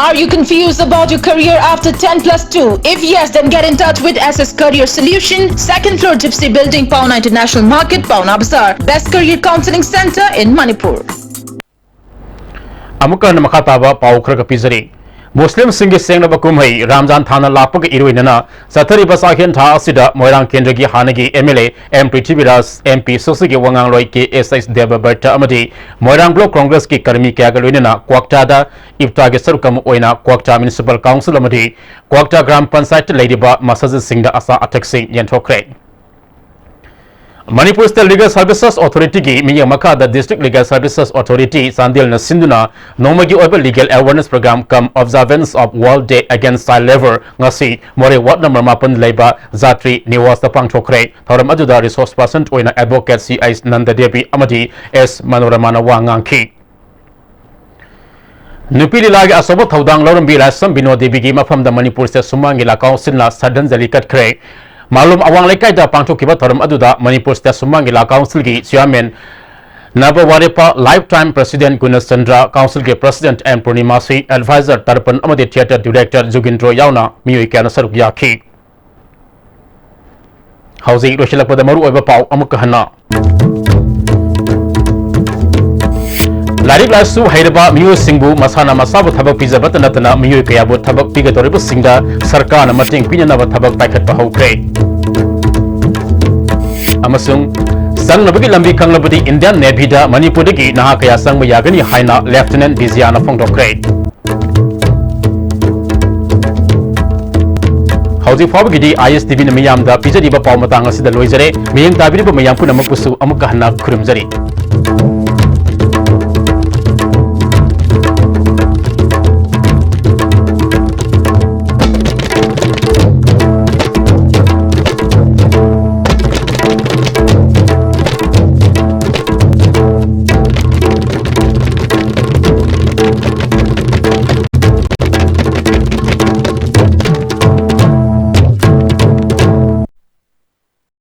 Are you confused about your career after ten plus two? If yes, then get in touch with S S Career Solution, second floor Gypsy Building, Paona International Market, Paona Bazaar. Best career counseling center in Manipur. ꯑꯃꯨꯛꯀ ꯍꯟꯅ ꯃꯈꯥ ꯇꯥꯕ ꯄꯥꯎ ꯈꯔꯒ ꯄꯤꯖꯔꯤ꯫ ꯃꯨꯁꯂꯤꯝꯁꯤꯡꯒꯤ ꯁꯦꯡꯂꯕ ꯀꯨꯝꯍꯩ ꯔꯝꯖꯥꯟ ꯊꯥꯅ ꯂꯥꯛꯄꯒ ꯏꯔꯣꯏꯅꯅ ꯆꯠꯊꯔꯤꯕ ꯆꯥꯛꯍꯦꯟ ꯊꯥ ꯑꯁꯤꯗ ꯃꯣꯏꯔꯥꯡ ꯀꯦꯟꯗ꯭ꯔꯒꯤ ꯍꯥꯟꯅꯒꯤ M L A M Prithviraj, M P ꯁꯣꯁꯤꯒꯤ ꯋꯥꯉꯥꯡꯂꯣꯏ ꯀꯦ ꯑꯦꯁ ꯑꯩꯆ ꯗꯦꯕꯕ꯭ꯔꯇ ꯑꯃꯗꯤ ꯃꯣꯏꯔꯥꯡ ꯕ꯭ꯂꯣꯛ ꯀꯣꯡꯒ꯭ꯔꯦꯁꯀꯤ ꯀꯔꯃꯤ ꯀꯌꯥꯒ ꯂꯣꯏꯅꯅ ꯀ꯭ꯋꯥꯛꯇꯥꯗ ꯏꯐꯇꯥꯔꯒꯤ ꯁꯔꯨꯛ ꯑꯃ ꯑꯣꯏꯅ ꯀ꯭ꯋꯥꯛꯇꯥ ꯃ꯭ꯌꯨꯅꯤꯁꯤꯄꯥꯜ ꯀꯥꯎꯟꯁꯤꯜ ꯑꯃꯗꯤ ꯀ꯭ꯋꯥꯛꯇꯥ ꯒ꯭ꯔꯥꯝ ꯄꯟꯆꯥꯌꯠꯇ ꯂꯩꯔꯤꯕ ꯃꯁꯖꯤꯗꯁꯤꯡꯗ ꯑꯆꯥ ꯑꯊꯛꯁꯤꯡ ꯌꯦꯟꯊꯣꯛꯈ꯭ꯔꯦ꯫ ꯃꯅꯤꯄꯨꯔ State Legal Services Authorityꯒꯤ ꯃꯤꯠꯌꯦꯡ ꯃꯈꯥꯗ District Legal Services Authority ꯆꯥꯟꯗꯦꯜꯅ ꯁꯤꯟꯗꯨꯅ ꯅꯣꯡꯃꯒꯤ ꯑꯣꯏꯕ Legal Awareness Program cum Observance of World Day Against Child Labour ꯉꯁꯤ ꯃꯣꯔꯦ ward number ꯃꯥꯄꯟ ꯂꯩꯕ ꯖꯥꯇ꯭ꯔꯤ ꯅꯤꯋꯥꯁꯇ ꯄꯥꯡꯊꯣꯛꯈ꯭ꯔꯦ꯫ ꯊꯧꯔꯝ ꯑꯗꯨꯗ resource person ꯑꯣꯏꯅ advocate ꯁꯤ ꯑꯩꯆ ꯅꯟꯗ ꯗꯦꯕꯤ ꯑꯃꯗꯤ ꯑꯦꯁ ꯃꯅꯣꯔꯃꯥꯅ ꯋꯥ ꯉꯥꯡꯈꯤ꯫ ꯅꯨꯄꯤ ꯂꯤꯂꯥꯒꯤ ꯑꯆꯧꯕ ꯊꯧꯗꯥꯡ ꯂꯧꯔꯝꯕꯤ ꯂꯥꯏꯁ꯭ꯔꯝ ꯕꯤꯅꯣ ꯗꯦꯕꯤꯒꯤ ꯃꯐꯝꯗ ꯃꯅꯤꯄꯨꯔ State ꯁꯨꯃꯥꯡ ꯂꯤꯂꯥ ꯀꯥꯎꯟꯁꯤꯜꯅ ꯁ꯭ꯔꯗ꯭ꯙꯥꯟꯖꯂꯤ ꯀꯠꯈ꯭ꯔꯦ꯫ ꯃꯥꯂꯣꯝ ꯑꯋꯥꯡ ꯂꯩꯀꯥꯏꯗ ꯄꯥꯡꯊꯣꯛꯈꯤꯕ ꯊꯧꯔꯝ ꯑꯗꯨꯗ ꯃꯅꯤꯄꯨꯔ State ꯁꯨꯃꯥꯡ ꯂꯤꯂꯥ ꯀꯥꯎꯟꯁꯤꯜꯒꯤ chairman ꯅꯕꯋꯥꯔꯦꯄꯥ, lifetime president ꯒꯨꯅꯆꯟꯗ꯭ꯔ, ꯀꯥꯎꯟꯁꯤꯜꯒꯤ president ꯑꯦꯟ ꯄꯨꯔꯅꯤꯃꯥꯁꯤ, advisor ꯇꯔꯄꯟ ꯑꯃꯗꯤ theatre director ꯖꯨꯒꯤꯟꯗ꯭ꯔꯣ ꯌꯥꯎꯅ ꯃꯤꯑꯣꯏ ꯀꯌꯥꯅ ꯁꯔꯨꯛ ꯌꯥꯈꯤ꯫ ꯍꯧꯖꯤꯛ ꯂꯣꯏꯁꯤꯜꯂꯛꯄꯗ ꯃꯔꯨꯑꯣꯏꯕ ꯄꯥꯎ ꯑꯃꯨꯛꯀ ꯍꯟꯅ꯫ ꯂꯥꯏꯔꯤꯛ ꯂꯥꯏꯁꯨ ꯍꯩꯔꯕ ꯃꯤꯑꯣꯏꯁꯤꯡꯕꯨ ꯃꯁꯥꯅ ꯃꯁꯥꯕꯨ ꯊꯕꯛ ꯄꯤꯖꯕꯇ ꯅꯠꯇꯅ ꯃꯤꯑꯣꯏ ꯀꯌꯥꯕꯨ ꯊꯕꯛ ꯄꯤꯒꯗꯧꯔꯤꯕꯁꯤꯡꯗ ꯁꯔꯀꯥꯔꯅ ꯃꯇꯦꯡ ꯄꯤꯅꯅꯕ ꯊꯕꯛ ꯄꯥꯏꯈꯠꯄ ꯍꯧꯈ꯭ꯔꯦ꯫ ꯑꯃꯁꯨꯡ ꯆꯪꯅꯕꯒꯤ ꯂꯝꯕꯤ ꯈꯪꯂꯕꯗꯤ Indian Navyꯗ ꯃꯅꯤꯄꯨꯔꯗꯒꯤ ꯅꯍꯥ ꯀꯌꯥ ꯆꯪꯕ ꯌꯥꯒꯅꯤ ꯍꯥꯏꯅ Lieutenant ꯕꯤꯖꯤꯌꯥꯅ ꯐꯣꯡꯗꯣꯛꯈ꯭ꯔꯦ꯫ ꯍꯧꯖꯤꯛ ꯐꯥꯎꯕꯒꯤꯗꯤ ꯑꯥꯏ ꯑꯦꯁ ꯇꯤ ꯚꯤꯅ ꯃꯤꯌꯥꯝꯗ ꯄꯤꯖꯔꯤꯕ ꯄꯥꯎ ꯃꯇꯥꯡ ꯑꯁꯤꯗ ꯂꯣꯏꯖꯔꯦ꯫ ꯃꯤꯠꯌꯦꯡ ꯇꯥꯕꯤꯔꯤꯕ ꯃꯌꯥꯝ ꯄꯨꯝꯅꯃꯛꯄꯨꯁꯨ ꯑꯃꯨꯛꯀ ꯍꯟꯅ ꯈꯨꯔꯨꯝꯖꯔꯤ꯫